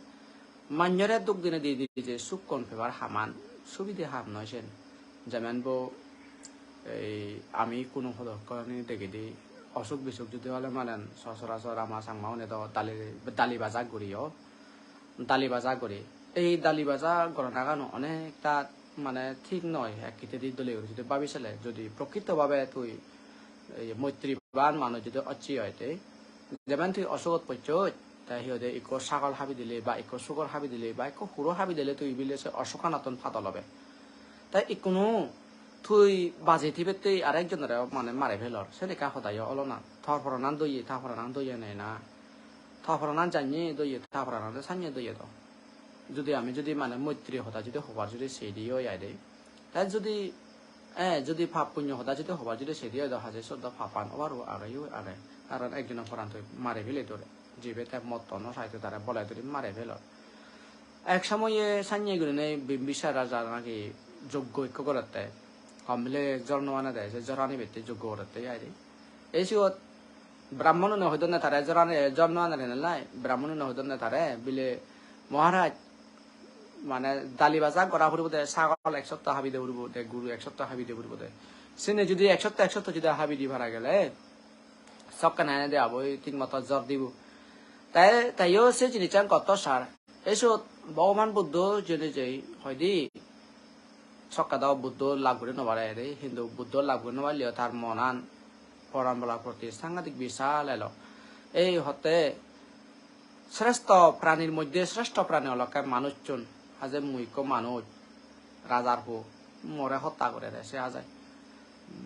manjore duk dine di di je sukkun pebar haman subide ham noi sen. Jemen bo ei ami kuno hodokkani degede osuk bisuk judi ole malen sochorachor ama Changmaune do dali, dali bajak guri o. Dali bajak guri. Ei dali bajak goronagano onekta mane thik noi, ek hittedi dole guri judi babi sele, judi prokrito bhabe tui ei moitriban manuj judi ocche oi te, jemon tui osugot pocchoj, te hi hoide ikko sagol habi dile ba ikko sugor habi dile ba ikko huro habi dile tui bile se osukanattun padol obe. Te ikkunu tui baji thibettei arekjonore mane mari pelor, sen ekka hodayo olo na. Tor poranan doye, ta poranan doye nei na. Ta poranan janye doye, ta poranan sanye doye do. Judi ami judi mane moitri hoda judi hobar judi sedi oi ai de. Te judi, eh, judi pap punyo hoda judi hobar judi sedi oi do, haje sot do papan obar o age yo age. Karon ekjono poran tui mari pele dore. Jibe te motto no saite tare bole duri mari pelor. Ek somoye sanye gurinei Bimbisar raja naki joggo ekko gorette. Hom bile jor no anede, se jor anibette joggo gorette ai de. Ei sigot Brahmonune hoidonne tare jor ani, jor no anere nai. Brahmonune hoidonne tare bile, "Maharaj, mane dali bajak gora puribo de, sagol ek sotto habi de puribo de, guru ek sotto habi de puribo de. Sini judi ek sotto, ek sotto judi habi di para gele, sokkene ene de aboi, thik moto jor dibo." Te, teyo se jinissan gotto sar. Ei sot Bhogoban Buddho jene jei hoide, sokke do Buddho lab guri no pare de, hintu Buddho lab guri no parleyo tar monan poran bola proti sangadik bisal elo. Ei hotte sreshto pranir moddhe sreshto prani olokke manuchchun. Haje mui ikko manuj, rajar pu, more hotta gorede se haje.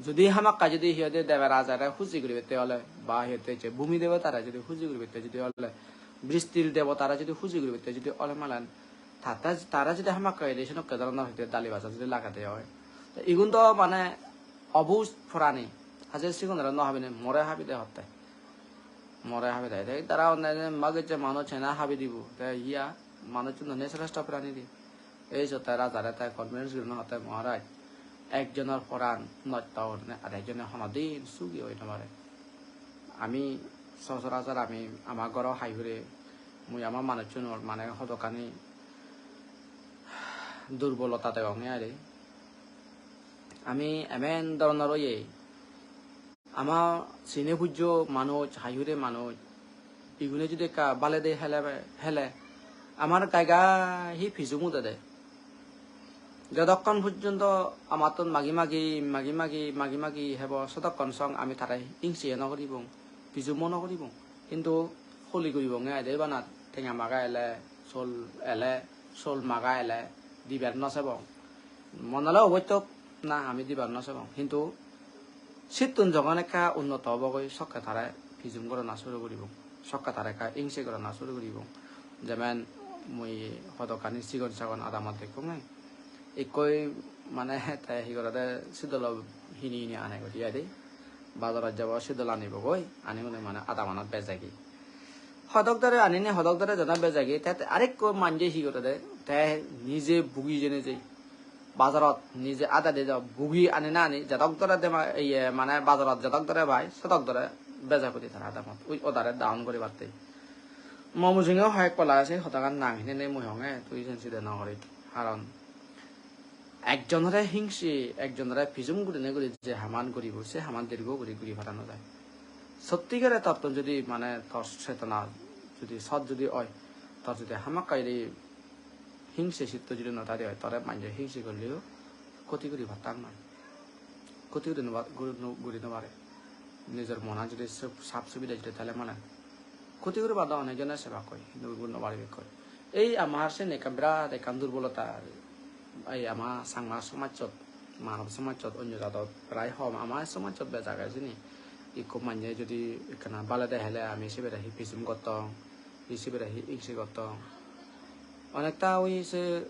Judi hamakkai judi hi hoide Deberajare huji guribette ole, ba hi hoide je bhumi debotare judi huji guribette judi ole, bristir debotare judi huji guribette judi ole malen, tata, tara judi hamakkai hoide senokke dhoronor hoide dali baja judi lagede oi. Te igun do mane obuj porani, aje sigunore no habine more habide hotte. More habide. Te tara honne je magicche manuj hena habi dibo. Te iya manuchchun do ne sreshto porani de. Ei sot te rajare te convince gurinei hotte, "Maharaj, ekjonor poran nosto gurinei ar ekjone honodin sugi oi no pare." Ami sochorachor ami ama goro hai hure, mui ama manuchchunor mane hodokkani durbolota degonge are. Ami emen dhoronor oye, ama sine pujjo manuj, hai hure manuj, igune judi ekka balede hele, hele, amar gai gai hi pijum udede. Jodokkon pojjonto amattun magi magi, magi magi, magi magi hebo, sodokkon song ami tare hingse no guribong, pijumo no guribong. Hintu holi guribonge aide ibanat, tenga maga ele, sol ele, sol maga ele, dibar no sebong. Mon ole oboittok na ami dibar no sebong. Hintu sittun jogon ekka unnoto obogoi, sokke tare pijum gorana suru guribong, sokke tare ekka hingse gorana suru guribong. Jemen mui hodokkani sigon sagon adamot dekkonge, ikkoi mane te hi gorede sidolo hini hini ane guri aide, bazarot jabo sidol anibogoi, ani une mane adamanot bejegi. Hodok dore anine, hodok dore jana bejegi, te, te arekko manje hi gorede, te nije bugi jene je bazarot nije adadi do bugi ani na ani, jedok dore dema, iye, mane bazarot jedok dore pai, sedok dore beja guri tara adamot, ui odare down guribatte. Mo mujunge hoyek pola se hodagan nang hinene mui honge, tui sen side no gori. Karon ekjonore hingse, ekjonore pijum gurinei guri je haman guribo, se haman dirgo guri guri para no jai. Sottigere tottun judi mane tor chetona judi sot judi oi, tor judi hamakkai judi hingse sitto judi no thade oi, tore manje hingse gorleyo khoti guri pattak noi. Khoti guri no pa-, guri no, guri no pare. Nijor monan judi sap, sap subide judi thale mane khoti guribar do onek jone sebakkoi, hintu guri no paribekkoi. Ei amar sen ekkan birat ekkan durbolota, ei ama Changma somajot, manob somajot, onyo jadot prai hom, ama somajot bej age sini. Ikko manye judi ekkana balede hele ami sibere hi pijum gottong, hi sibere hi hingse gottong. Onekta oi se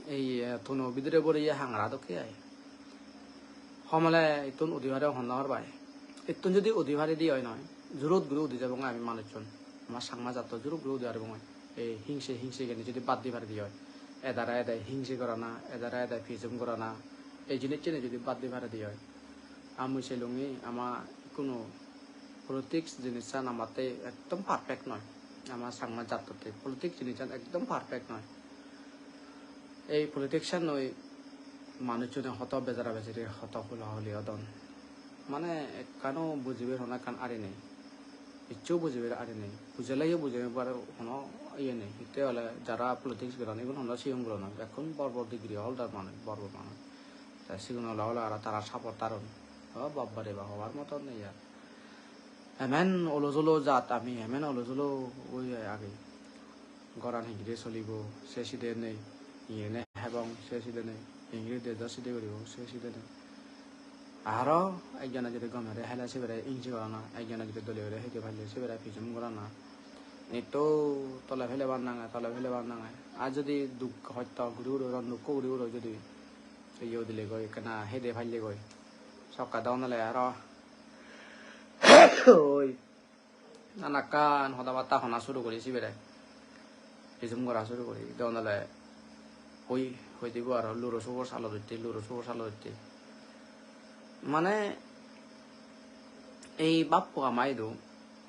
ei, eh, tono bidire boreye hangara dokke ai. Homole ittun udi pare honna hor pai. Ittun judi udi pare di oi noi, jurut guri udi jabong ami manuchun. Ama Changma jatto jurut guri udi paribong oi. Ei hingse, hingse geni judi bad di pare di oi. Edare ede hingse gorana, edare ede pijum gorana. Ei jinisani judi bad di pare di oi. Ami selungi ama ikkunu politics jinissan amatte ekdom perfect noi. Ama Changma jattotte politics jinissan ekdom perfect noi. Ei politics-annoi manuchchune hoto bejara bejari, hoto hula huli odon. Mane ekkano bujibar hono ekkan ari nei. Hissu bujibar ari nei. Bujeleyo bujibar hono iye nei. Hitte ole jara politics goron, igun hono sigon guro noi. Bekkun bor bor degree holder manuj, bor bor manuj. Te sigun ole ole aro tara supporter-un. O babba re ba, hobar moton nei ar. Emen olo jolo jat ami, emen olo jolo oi agi. Goran hingiri solibo, se side nei. Hingiri ne hebong, se side nei. Hingiri dejo side guribo, se side nei. Aro ekjone jodi gomere hele sibere hingse gorana, ekjone jodi dole guri hede palle sibere pijum gorana. Nitto tole pelebar nange, tole pelebar nange. Ar jodi duk hosto guri guri, ron dukko guri guri jodi iye udile goi, ekkana hede palle goi. Sokka down ole aro oi nanakkan hoda batta hona suru guri sibere. Pijum gora suru guri. Down ole oi, hoi dibo aro luro sugor salo dotte, luro sugor salo dotte. Mane ei bappo ama idu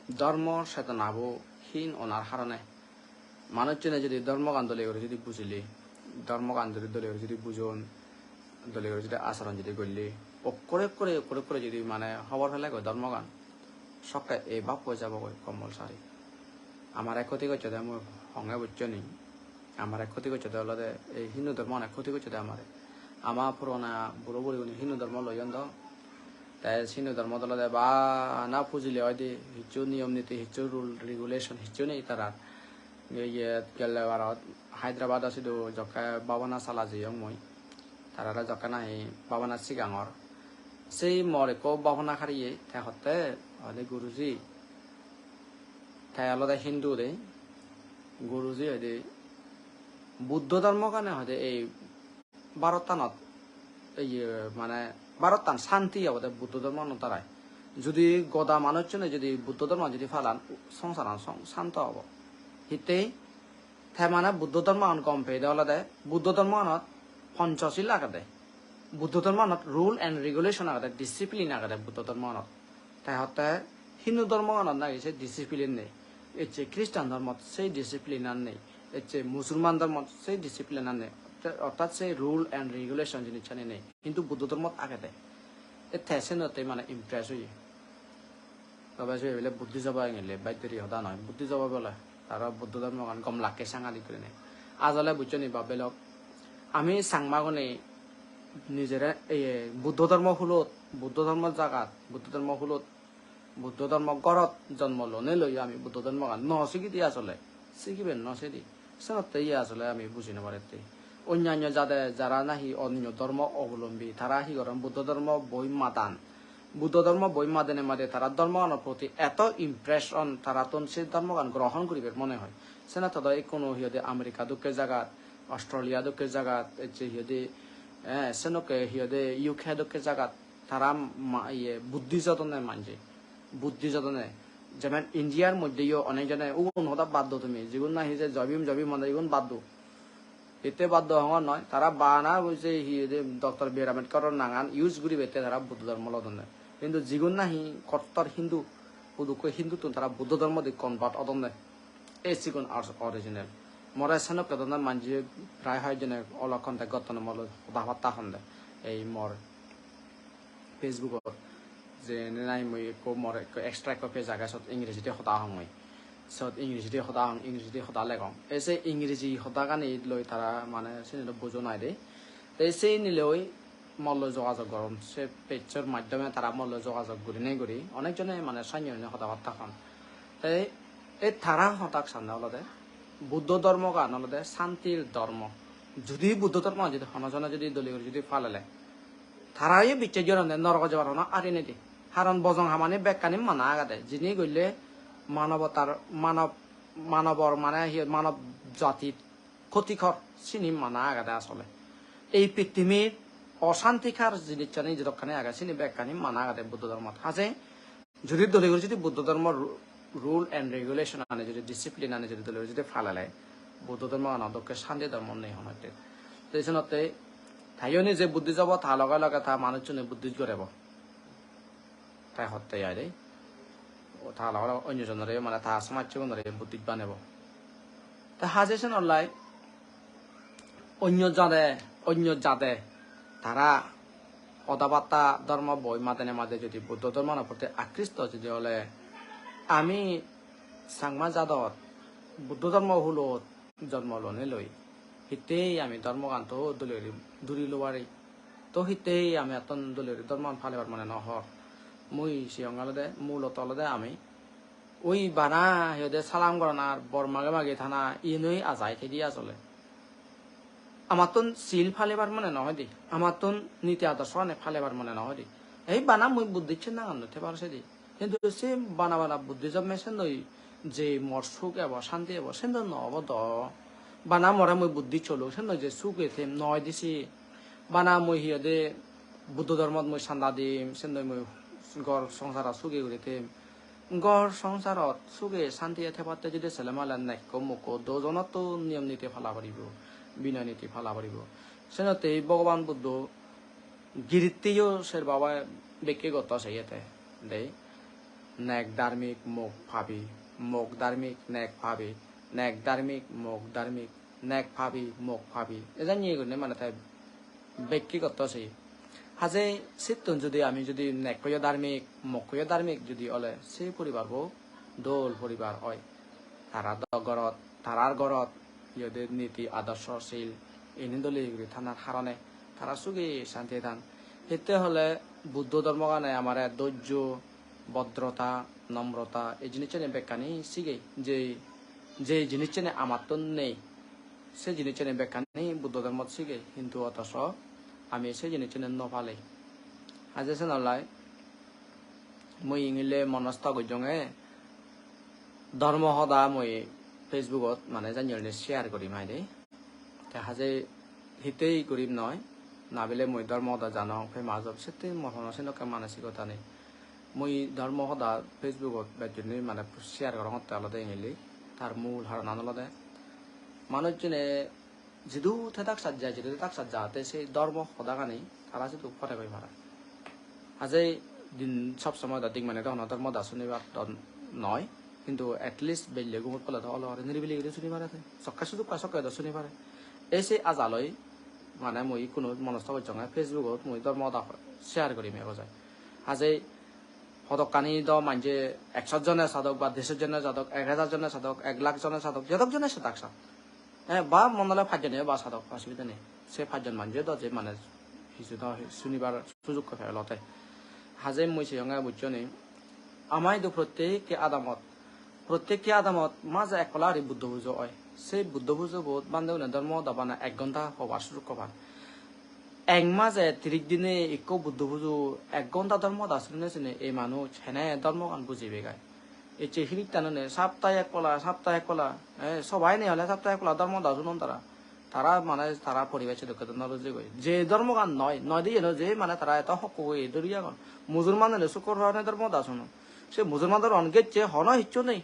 dhormo chetonabo hin onar harone. Manuchchune jodi dhormogan dole guri jodi bujile, dhormogan jodi dole guri jodi bujon, dole guri jodi acharon jodi golle, okkore okkore, okkore okkore jodi mane hobor pele goi dhormogan, sokke ei bappo jabogoi compulsory. Amare khoti gocchede mui honge buccho ni. Amare khoti gocchede olode ei Hindu dhormo mane khoti gocchede amare. Ama purona buro burigune Hindu dhormo loyon do. Te Hindu dhormot olode bana pujile oide hissu niyom niti, hissu rule regulation hissu nei tarar. Iyot gelle barot Hyderabad-ot sidu jokke bhabana sala jeyong mui. Tarare jokke nahi bhabana sigangor, sei mor ekko bhabana hariye, te hotte, "Hoide Guruji, te olode Hindu de, Guruji hoide Buddho dhormogane hoide ei Bharottanot, iye, mane, Bharottan santi obode Buddho dhormoganor darai. Judi goda manuchchune judi Buddho dhormo judi palan, songsaran song-, santo obo." Hittei te mane Buddho dhormogan gom peyede olode Buddho dhormoganot Ponchosil agede. Buddho dhormoganot rule and regulation agede, discipline agede Buddho dhormoganot. Te hotte Hindu dhormoganot nahi se discipline nei. Ecche Christian dhormot sei discipline an nei. Ecche Musulman dhormot sei discipline an nei. Orthat sei rule and regulation jinissani nei. Hintu Buddho dhormot agede. E te senotte mane impress oye. Tobe se bile Buddhist obo engele baidori hoda noi. Buddhist obo bole. Tara Buddho dhormogan gom lakke sangadik gurinei. Ajole buccho ni bab belok. Ami Changmagune nijere, iye, Buddho dhormo hulot, Buddho dhormo jagat, Buddho dhormo hulot, Buddho dhormo gorot jonmo lonei loi ami Buddho dhormogan no sigidi asole. Sigiben no sedi. Senotte iye asole ami buji no parette. Onnanno jade jara nahi onno dhormo obolombi, tara hi goron, Buddho dhormo boi madan. Buddho dhormo boi madene made tara dhormoganor proti eto impression, tarattun se dhormogan grohon guribar mone hoi. Senotte do ikkunu hi hoide America dokke jagat, Australia dokke jagat, ecche hi hoide, eh, senokke hi hoide U K dokke jagat tara ma-, iye, Buddhist odonne manje. Buddhist odonne. Jemen Indiar moddheyo onek jone, "Ugun hoda bad do tumi, jigun nahi je Jai Bhim, Jai Bhim honde igun bad do." Hitte bad do hongor noi, tara bana oi je hi hoide Doctor B R Ambedkar-or nangan use guribette tara Buddho dhormo lodonne. Hintu jigun nahi kottor Hindu, hudukko Hinduttun tara Buddho dhormo di convert odonne. Ei sigun ar original. More senokke dhoronor manje prai hoyek jone olo contact gotton, mo loi hoda batta honde. Ei mor Facebook-ot je nahi mui ekko, mor ekko extra ekko page age, sot Engrejidi hoda hong mui. Sot Engrejidi hoda hong, Engrejidi hoda legong. Ei se Engreji hodagani loi tara mane sini do bujo nai de. Te sini loi mo loi jogajog goron, se page-or maddhome tara mo loi jogajog gurinei guri onek jone mane sannye gurinei hoda batta hon. Te ei tara hodak sanne olode Buddho dhormogan olode santir dhormo. Judi Buddho dhormo judi hono jone judi dole guri judi palele, tarayo bicche joronde norogo jebar hono ari nei de. Haron bojong hamani bekkani mana agede. Jini golle manobotar, manob, manobor mane hi, manob jatit khotikor, sini mana agede asole. Ei pittimir osantikar jinissani jedokkani age, sini bekkani mana agede Buddho dhormot. Haje judi dole guri judi Buddho dhormo ru-, rule and regulation ani, judi discipline ani judi dole guri judi palele, Buddho dhormo ano dokke santi dhormo nei hono hitte. Te senotte tayo nije Buddhist obo, ta loge loge ta manuchchune Buddhist gorebo. Te hotte ai de. O ta loge loge onyo jonore, mane ta somajjegunore Buddhist banebo. Te haje sen olai onyo jade, onyo jade tara hoda batta dhormo boi madene made jodi Buddho dhormano proti akristo jodi ole, ami Changma jadot Buddho dhormo hulot jonmo lonei loi, hittei ami dhormogan to dole guri duri lobari. To hittei ami attun dole guri dhormogan palibar mone no hor. Mui siyong olode, mulot olode ami ui bana hi hoide salam goron ar bor mage mage thana iyenoi ajai thedi asole. Amattun sil palibar mone no hoide, amattun niti adorsho ani palibar mone no hoide. Ei bana mui Buddhist nangan no thebar sedi. Hintu se bana bana Buddhism-e sendoi je mor suk ebo, santi ebo, sendoi no obo do. Bana more mui Buddhist olung, sendoi je suge them noi disi. Bana mui hi hoide Buddho dhormot mui chanda dim, sendoi mui ghor songsarot suge guri them. Ghor songsarot suge santiye thebatte jodi sele male nekko mukko dojonottun niyom niti pala poribo, binoy niti pala poribo. Senotte Bhogoban Buddho girittiyo ser baba bekke gotto seyete. Dei, nek dharmik, mok pabi, mok dharmik, nek pabi, nek dharmik, mok dharmik, nek pabi, mok pabi. Ejan niye gurinei mane te bekke gotto se. Haje sittun jodi ami jodi nekkoyo dharmik, mokkoyo dharmik jodi ole se poribarbo dol poribar oi. Tara do gorot, tarar gorot iyot niti adorsho sil ini dole guri thanar harone tara sugi santi than. Hitte hole Buddho dhormogane amare dojjo, bodrota, nomrota ei jinissani bekkani sigey. Je, je jinissani amattun nei, se jinissani bekkani Buddho dhormot sigey, hintu otoso ami se jinissan no palei. Haje senollai mui ingile monosto gojjonge dhormo hoda mui Facebook-ot mane jani hoide share guri mai de. Te haje hittei gurib noi, na bile mui dhormo hoda janong, famous ob, sette mor hono senokke manosikota nei. Mui dhormo hoda Facebook-ot bej gurinei mane share gorongotte olode ingili. Tar mul haronan olode manuchchune jidu thedak sajja, jidu thedak sajja, te sei dhormo hodagani tara sidu pore goi para. Haje din sob somoi do dik mane do hono dhormo hoda sunibar do noi, hintu at least belle gumot pole do olo ore niribili guri suni pare te. Sokke sujuk pai sokke do suni pare. Ei se ajaloi mane mui ikkunu monosto gocchonge Facebook-ot mui dhormo hoda share gurim ebo jai. Haje hodokkani do manje ekso jone sadok ba deso jone sadok, ek hajar jone sadok, ek lakh jone sadok, jedok jone sedak sa. Eh, ba mone ole pajjone ba sadok, osubide nei. Se pajjon manje do je mane hissu do sunibar sujukko pebelo te. Haje mui seyonge bujjoni, ama idu prottekke adamot, prottekke adamot maje ek pola guri Buddho pujo oi. Se Buddho pujobot bhante une dhormo hoda bana ek ghonta hobar sujukko pan. Ek maje tiris dine ikko Buddho pujo ek ghonta dhormo hoda sunine sine ei manuj hene dhormogan bujibe gai. Ecche hirittanune saptahe ek pola, saptahe ek pola, eh, sobai nei ole saptahe ek pola dhormo hoda sunon tara. Tara mane tara poribesh dokke do no rujegoi. Je dhormogan noi, noi de yeno je mane tara eto hokko goi duri agon. Musulman ole sukkur hone dhormo hoda sunon. Se Musulman dhormo on gecche hono hissu nei.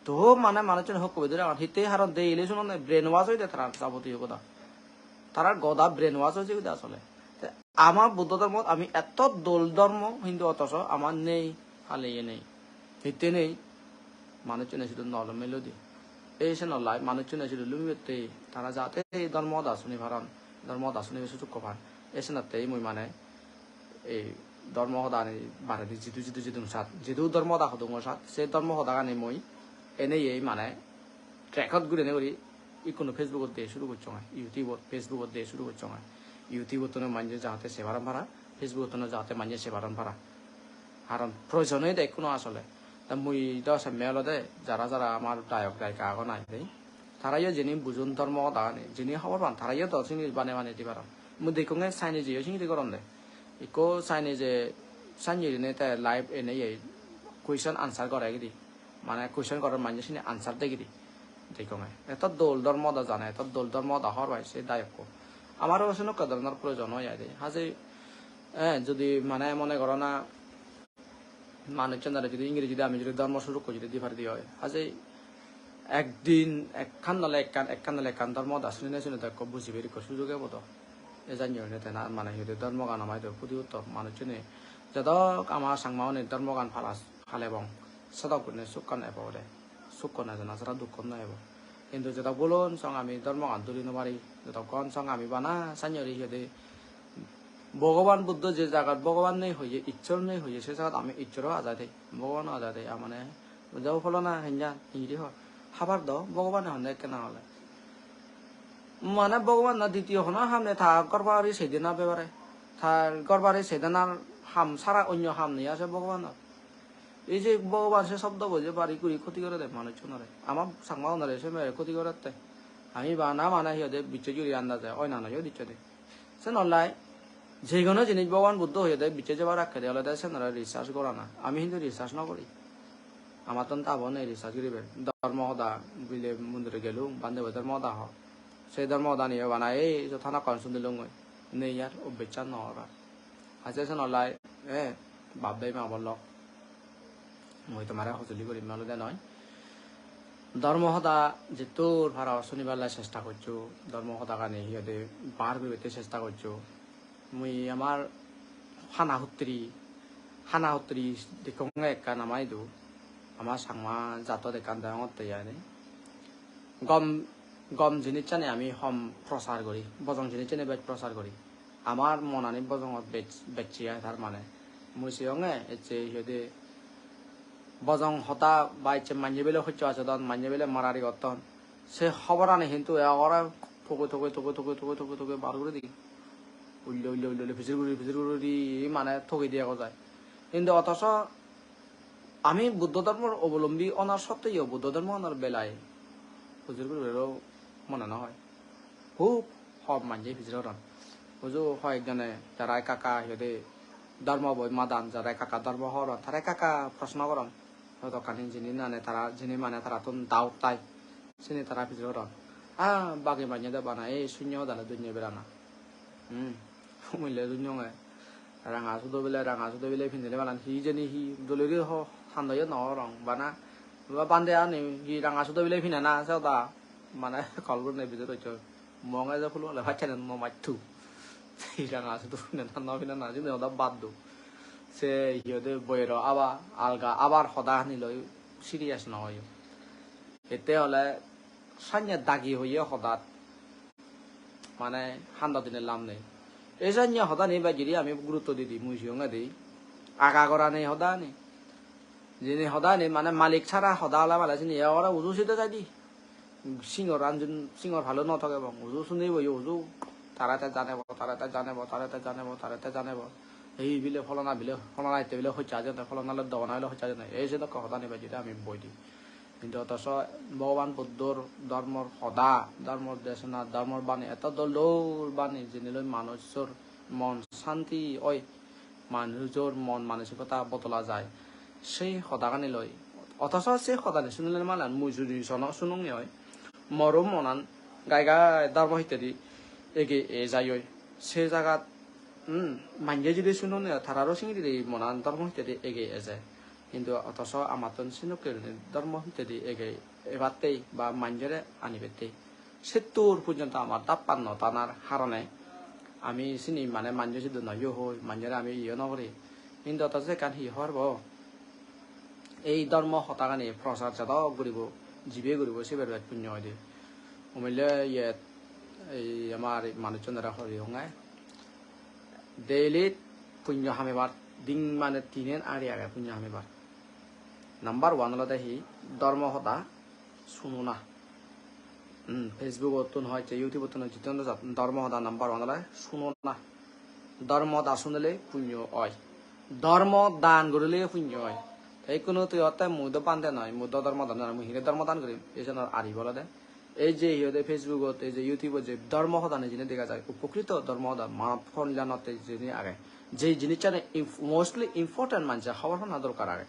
To mane manuchchune hokko goi duri agon. Hitte haron de ile sunon brainwash oide tara jabotiyo goda. Tara goda brainwash oye goi de asole. Te ama Buddho dhormot ami eto dol dhormo hintu otoso ama nei, haleye nei. Hitte nei? Manuchchune sidu no lumiloi de. Ei senollai manuchchune sidu lumibatte tara jate ei dhormo hoda suni paron, dhormo hoda sunibar sujukko pan. Ei senottei mui mane ei dhormo hodani baredi jidu jidu jidung sat, jidu dhormo hoda hodungor sat, se dhormo hodagani mui eneyei mane record gurinei guri ikkunu Facebook-ot de suru gocchonge, YouTube-ot, Facebook-ot de suru gocchonge. YouTube-ottun manje jahate se paron para, Facebook-ottun jahate manje se paron para. Karon proyojon oide ikkunu asole. Ta mui do semme olode jara jara amar dayok dayika agon ai de, tarayo jeni bujon dhormo hodagani, jeni hobor pan, tarayo do sini bane bane di paron. Mui dekkonge Chinese-eyo singiri goronde. Ikko Chinese-e sanye gurinei te live eneyei question answer gore gidi. Mane question goron manje sini answer de gidi. Dekkonge. Eto dol dhormo hoda jane, eto dol dhormo hoda hobor pai se dayokko. Amaro senokke dhoronor proyojon oi ai de. Haje, eh, jodi mane mone goro na manuchchunore jodi ingiri jodi ami jodi dhormo sujukko jodi di pari de oi. Haje ekdin ekkan nole ekkan, ekkan nole ekkan dhormo hoda sunine sunine do ekko bujibar ekko sujug ebo do. E janye hone tena mane hi hoide dhormogan ama idu pudi utto manuchchune. Jedok ama Changmaune dhormogan pala palebong, sedok gurinei sukkan ebo ode. Sukko no jana sara dukko no ebo. Hintu jedok bolon song ami dhormogan duri no pari, jedokkon song ami bana sanye guri hi hoide Bhogoban Buddho je jagat Bhogoban nei hoye, Issor nei hoye, se jagat ami Issoro ajai de, Bhogobano ajai de, amane Jabo pholona henjan, hingiri hor. Habar do, Bhogobane honne ekkena ole. Mane Bhogobano ditiyo hono ham nei, ta ghor bari sei de na bebare. Ta ghor bari sei de na ham sara onyo ham nei ase Bhogobanor. Ei je Bhogoban se sobdobo je bari guri khoti gore de manuchunore. Ama Changmaunore se mere khoti gorette. Ami bana mane hi hoide bicche juri andaje, oi na noi o dicche de. Sen olai, je hono jinis Bhogoban Buddho hoyede bicche jebar akkede olode senore research gorana. Ami hintu research no gori. Amattun ta bo nei research guribar. Dhormo hoda bile mondire gelung, bhante bo dhormo hoda ho. Se dhormo hoda niyo bana ei iyot hanakkon sunilungoi. Nei ar obbechan no obar. Ache sen olai, eh, bap bhei ma bon lok. Mui tomare hojoli gurim olode noi. Dhormo hoda jettur paro sunibar lai chesta goccho, dhormo hodagani hi hoide bar guribatte chesta goccho. Mui amar hana huttri, hana huttri dekkonge ekkan ama idu, ama Changma jatot ekkan degongotte yani. Gom, gom jinissani ami hom prochar guri, bojong jinissani bej prochar guri. Amar monani bojongot bej-, bejje ai tar mane. Mui seyonge ecche hi hoide bojong hoda ba ecche manye bile hocche hacodon, manye bile marari gotton. Se hoborani hintu e ogore toge, toge, toge bar guri di. Ulle, ulle, ulle, ulle, pijir guri, pijir guri mane toge di ego jai. Hintu otoso ami Buddho dhormor obolombi onar sotteyo Buddho dhormo onar belai pijir guri mone no hoi. Hub hom manje pijir goron. Uju hoyek jone jara ekka ekka hi hoide dhormo boi madan, jara ekka ekka dhormo horon, tara ekka ekka proshno goron. Hodokkani jini nane tara, jini mane tarattun doubt tai. Sini tara pijor goron. Ah, bagi manye do bana ei sunyo hodale dunye berana. Hmm. Umile dunyonge. Ranga sudo bile, ranga sudo bile pinile malan hi jeni hi doliri ho hando yo no rong bana. Ba bande ani hi ranga sudo bile pinana se hoda. Mane kol gurine bidire rocche. Monge je phulo ole bachchane no mattu. Hi ranga sudo pinana no pinana jeni hoda bad do. Se hi hoide boyero aba alga abar hoda hani loi serious no oyo. Ette ole sanye dagi hoye hodat. Mane handa dine lam nei. Ei janye hodani bej guri ami gurutto didi mui siyongedi. Aga gorani hodani. Jini hodani mane malik sara hoda ole mane sini e ore uju side jaidi. Singor anjun, singor palo no thoge bong. Uju sunibo yo uju. Tara te janebo, tara te janebo, tara te janebo, tara te janebo. Ei bile pholona bile, pholona itte bile hocche ajede, pholona le dobona bile hocche ajede. Ei se dokke hodani bej guri ami boidi. Hintu otoso Bhogoban Buddhor dhormor hoda, dhormor desona, dhormor bani, eto dol dol bani, jiniloi manujor mon santi oi, manujor mon manosikota bodola jai. Sei hodagani loi. Otoso sei hodani sunile malan mui judi sono sunonge oi, moro monan gai gai dhormo hittedi ege e jai oi. Se jagat, hmm, manje judi sunonge oi, tararo singiri monan dhormo hittedi ege eje. Hintu otoso amattun senokke gurinei dhormo hittedi ege ebattei ba manjore anibattei. Settur porjonto amar dappan no tanar harone ami sini mane manje sidu no yo hoi, manjore ami iyo no gori. Hintu otoso ekkan hi hobor bo? Ei dhormo hodagani prochar jadok guribo, jibe guribo sibe bej punyo oide. Umile iyet ei amar manuchunore hori honge. Daily punyo hamebar, ding mane tinen ari age punyo hamebar. Number one olode hi? Dhormo hoda sunona. Hmm, Facebook-ottun hoi, se YouTube-ottun hoi, jittun do jat, dhormo hoda number one olode sunona. Dhormo hoda sunile punyo oi. Dhormo dan gurile punyo oi. Te ikkunu tui hotte mui do bhante noi, mui do dhormo dan noi, mui hine dhormo dan gurim? Ejonor aribo olode. Ei je hi hoide Facebook-ot, ei je YouTube-ot je dhormo hodani jini dega jai, upokrito dhormo hoda, manob konlyanotte jini age. Je jinissani inf-, mostly important manje hobor pana dorkar age.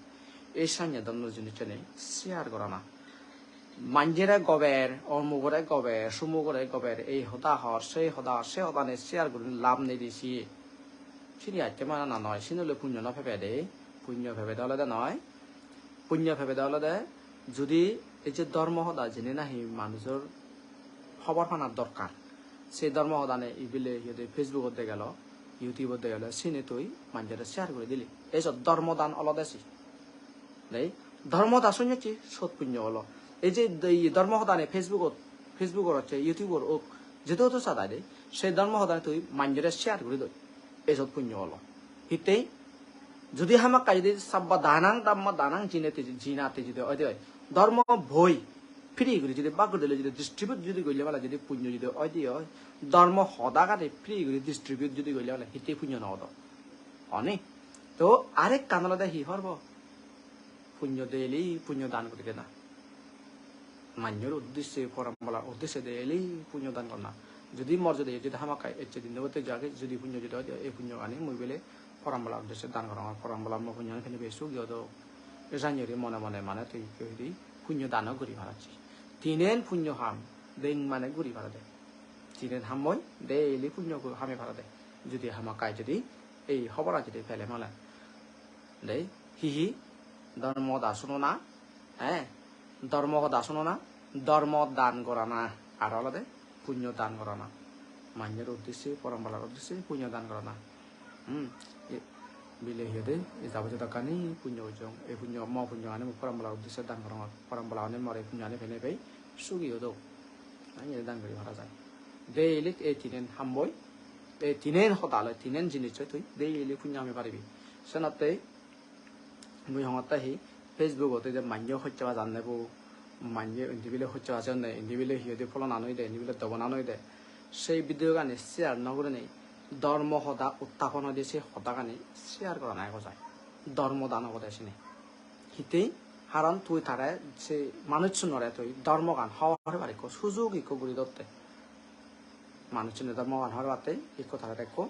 Ei sanye dhormo jinissani share gorana. Manjere gober, omugore gober, sumugore gober, ei hoda hor, sei hoda hor, se hodani share gurinei lab nei de siye. Sini atte mana na noi, sini ole punyo no pebede, punyo pebede olode noi. Punyo pebede olode judi ei je dhormo hoda jini nahi manujor hobor pana dorkar, se dhormo hodani ibile hi hoide Facebook-ot degelo, YouTube-ot degelo, sini tui manjore share guri dili. Ei sot dhormo dan olode si. Dei, dhormo hoda sunnocchi sot punyo olo. Ei je dei dhormo hodani Facebook-ot, Facebook-or hocche, YouTube-or ok, jedu hodo sadai dei, se dhormo hodani tui manjore share guri doi. Ei sot punyo olo. Hittei, judi hamakkai judi sabba danang, dhamma danang, jinete, jinate judi oide oi, dhormo boi free guri judi bag guri dile judi distribute judi golle bana judi punyo judi oide oi, dhormo hodagani free guri distribute judi golle bana hittei punyo no odo. Oni? To arekkan olode hi horbo? Punyo daily punyo dan guri dena. Manjor uddisse, porambolar uddisse daily punyo dan gorana. Judi mor judi judi hamakkai ecche din debotte jage judi punyo judi oi, ei punyogani mui bile porambolar uddisse dan gorongor. Porambolar mo punyogani pene be sugi odo. E jani guri mone mone mane tui hi hoide punyo dano guri paracchi. Tinen punyo ham deng mane guri parade. Tinen hammoi daily punyo gu-, hame parade. Judi hamakkai judi ei hoboran judi pele male. Dei, hi hi? Dhormo hoda sunona, eh? Dhormo hoda sunona, dhormo dan gorana, aro olode punyo dan gorana. Manjor uddisse, porambolar uddisse punyo dan gorana. Hmm, e, bile hi hoide, e jabo jodokkani punyo ujong, e punyo, mo punyogani mui porambolar uddisse dan gorongor. Porambolagani more punyogani pene pei sugi odok. Ani dan guri para jai. Daily ei tinen hammoi, ei tinen hoda loi, tinen jinissoi tui daily punyo hame paribi. Senotte mui hongotte hi Facebook-ot ei je manye hocche bajan nebo, manye indi bile hocche bajon de, indi bile hi hoide polonan oide, indi bile dobonan oide. Sei video gani share no gurinei dhormo hoda uttapon oide se hodagani share gorana ego jai. Dhormo dan obode sini. Hittei? Haron tui tare se manuchunore tui dhormogan hobor paribar ekko sujug ekko guri dotte. manuchchune dhormogan hobor patte ikko tara ekko,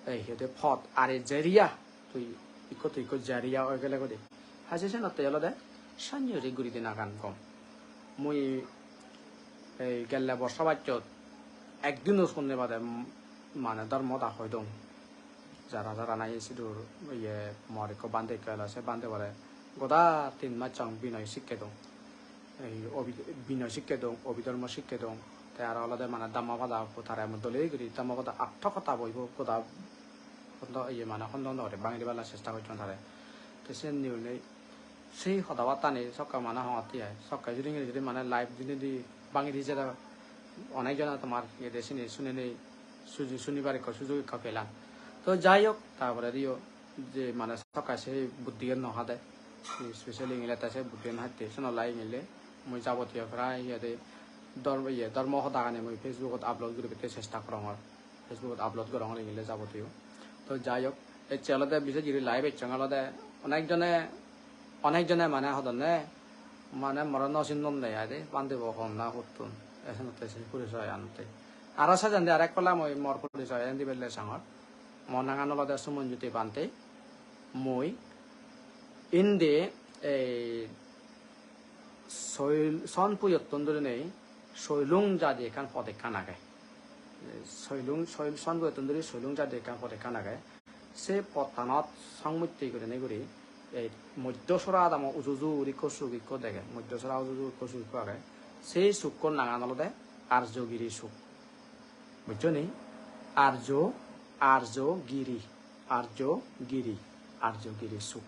ei, hi hoide, pot are jeriya, tui ikko tui ikko jeriya oi gele guri. Haje senotte olode sannye guri guri dinagan gom. Mui ei gelle borsa bachchot ekdino sunne bade, m-, mane dhormo hoda hoi dong. Jara jara nahi sidur, iye, mor ekko bhante ekko elo, se bhante bore goda tin mas song binoy sikke dong. Ei obi-, binoy sikke dong, obidhormo sikke dong. Te aro olode mane Dhammapada ekko tare mui dole guri, Dhammapada atto hoda boibo goda hondo, iye, mane hondo hondo guri bangedi balla chesta gocchon tare. Te sen niyone sei hoda battani sokke mane hongotte ai. Sokke juri juri mane live dinedi bangedi jede onek jone tomar iyede sini sunenei suju-, sunibar ekko sujog ekko pelan. To jai hok, ta poredi o je mane sokke se buddigan no hade, specially ingile te se buddigan hatte, senottei ingile mui jabotiyo prai iyede dhor-, iye, dhormo hodagani mui Facebook-ot upload guribatte chesta gorongor. Facebook-ot upload gorongor ingile jabotiyo. To jai hok, ecche olode bises guri live ecchonge olode onek jone, onek jone mane hodonne, mane more no sinnon de ai de, bhante bo honna huttun, esenotte se porisoy anotte. Aro sajande arek pala mui mor porisoy an dibelle sangor. Mo nangan olode Sumonjyoti Bhante. Mui indi ei Soil-, Sonpuyottun dhurinei Soilung jadi ekkan pot ekkan age. Soilung, Soil-, Sonpuyottun dhuri Soilung jadi ekkan pot ekkan age. Se pottanot songmotte gurinei guri ei Moddosora adamo uju uju guri ekko suk ekko dege. Moddosora uju uju ekko suk ekko age. Se sukko nangan olode Arjogiri suk. Bujjo ni? Arjo, Arjo Giri, Arjo Giri, Arjo Giri suk.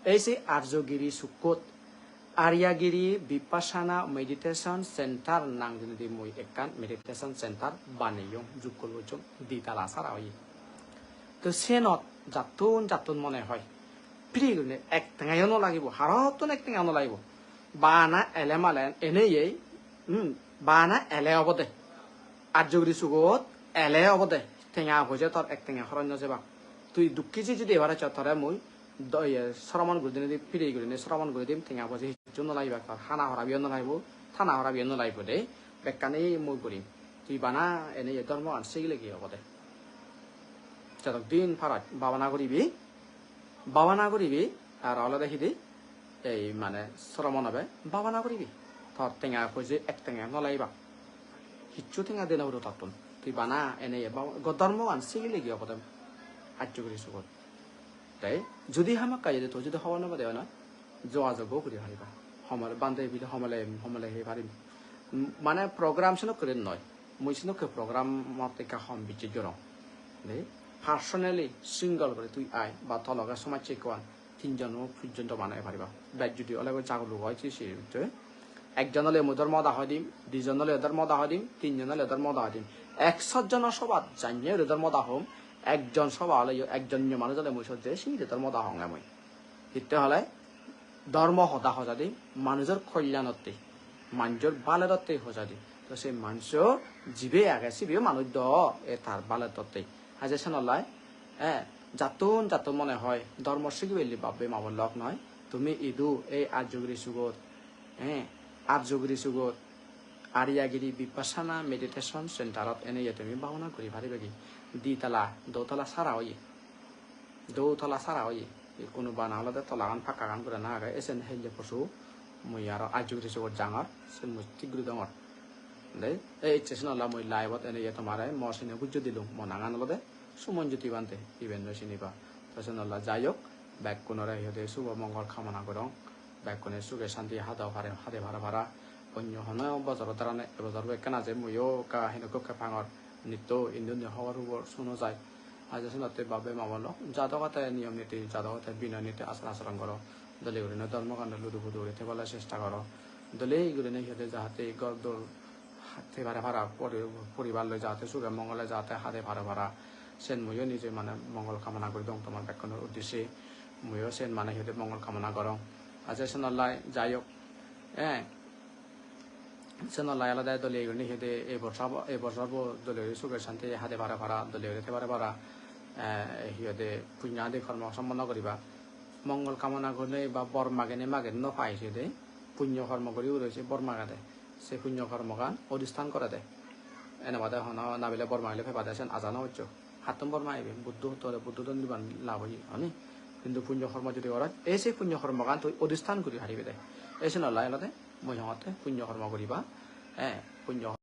Ei se Arjo Giri sukkot Aryagiri Vipassana Meditation Center nang dinedi mui ekkan meditation center baneyong, jukkol gocchong, di tala sara oye. To senot jattun jattun mone hoi, free gurinei ek tengayo no lagibo, harottun ek tenga no lagibo. Bana ele malen eneyei, hmm, bana ele obode. Arjogiri sugot ele obode. Tenga poje tor ek tenga horoj no jebak. Tui dukki jiji de ebare cho tore mui do-, iye, sromon guri dinei di, free gurinei sromon guri dim, tenga poje hissu no lagibak tor. Hana horabiyo no lagibo, thana horabiyo no lagibo de. Bekkani mui gurim. Tui bana eneyei dhormogan sigilegi obode. Jodok din paroj bhabana guribi, bhabana guribi, aro olode hidi, ei mane sromon obe, bhabana guribi. Tor tenga poje ek tenga no lagibak. Hissu tenga dena puro tottun. Tui bana eneyei bhab-, go dhormogan sigilegi obode. Arjogiri sugot. Te judi hamakkai judi to judi hobor no pade oi na, jogajog o guri pariba. Homole bhante bile homole, homole he parim. M-, mane program senokke noi. Mui senokke program mot ekka hom bicches gorong. De, personally single guri tui ai ba to loge somajje ekko an, tinjon o pojjonto bana ei pariba. Bej judi ole goi jaguluk oi se se bicche. Ekjon ole mui dhormo hoda hoi dim, dijon ole dhormo hoda hoi dim, tinjon ole dhormo hoda hoi dim. Ekshot jono sobat janye guri dhormo hoda hom, ekjon soba oleyo, ekjon niyo manuj ole mui sot je singiri dhormo hoda honge mui. Hitte hole dhormo hoda hojadi manujor kollanotte, manujor balerotte hojadi. To se manujor jibe age sibeyo manuj do, e tar balerotte. Haje senollai, eh, jattun jattun mone hoi dhormo sigibelli babbe mabo lok noi. Tumi idu ei Arjogiri sugot, eh, Arjogiri sugot, Aryagiri Vipassana Meditation Centerot eneye tumi bhabana guri paribegi. Di tala, do tala sara oye. Do tala sara oye. Ikkunu bana olode tolagan pakkagan gurana age. Esen helle posu mui aro Arjogiri sugot jangor, sen mui thik guri dongor. De, ei ecche senolla mui live-ot eneye tomare mo sine bujje dilung. Mo nangan olode Sumonjyoti Bhante, iben no siniba. To senolla jai hok, bekkunore hi hoide subo mongol kamona gorong. Bekkune suge santi hado pare, hade paro para. Onyo hono bojoro darane, e bojor bo ekkena je muiyo ekka hinokko ekka pangor. Nitto indi undi hobor hubor suno jai. Aje senotte babbe ma bon lok. Jadok ate niyom niti, jadok ate binoy niti achar acharon goro. Dole gurinei dhormo gano ludu pudu guri thebale chesta goro. Dole gurinei hi hoide jahate ghor dor thei pare para pori-, poribar loi jahate suge mongole jahate hade pare para. Sen muiyo nije mane mongol kamona guri dong tomar bekkunor uddisse. Muiyo sen mane hi hoide mongol kamona gorong. Aje senollai jai hok, eh, senollai olode dole gurinei hi hoide ei borsa bo, ei bojor bo dole guri suge santi hade pare para, dole guri thei pare para, eh, hi hoide punyo adi kormo somponno guriba. Mongol kamona gurinei ba bor magenei magen no pai siyot, punyo kormo guri guri se bor magede. Se punyo kormogan odistan gorede. Ene bade hono nabile bor magile pebade sen aja no goccho. Hattun bor magibe? Buddho hotte ole Buddho do nirban lab oye, honi? Hintu punyo hormo jodi goroj, ei se punyo hormogan tui odistan guri paribede. Ei sen olai olode mui hongotte punyo hormo guriba, eh, punyo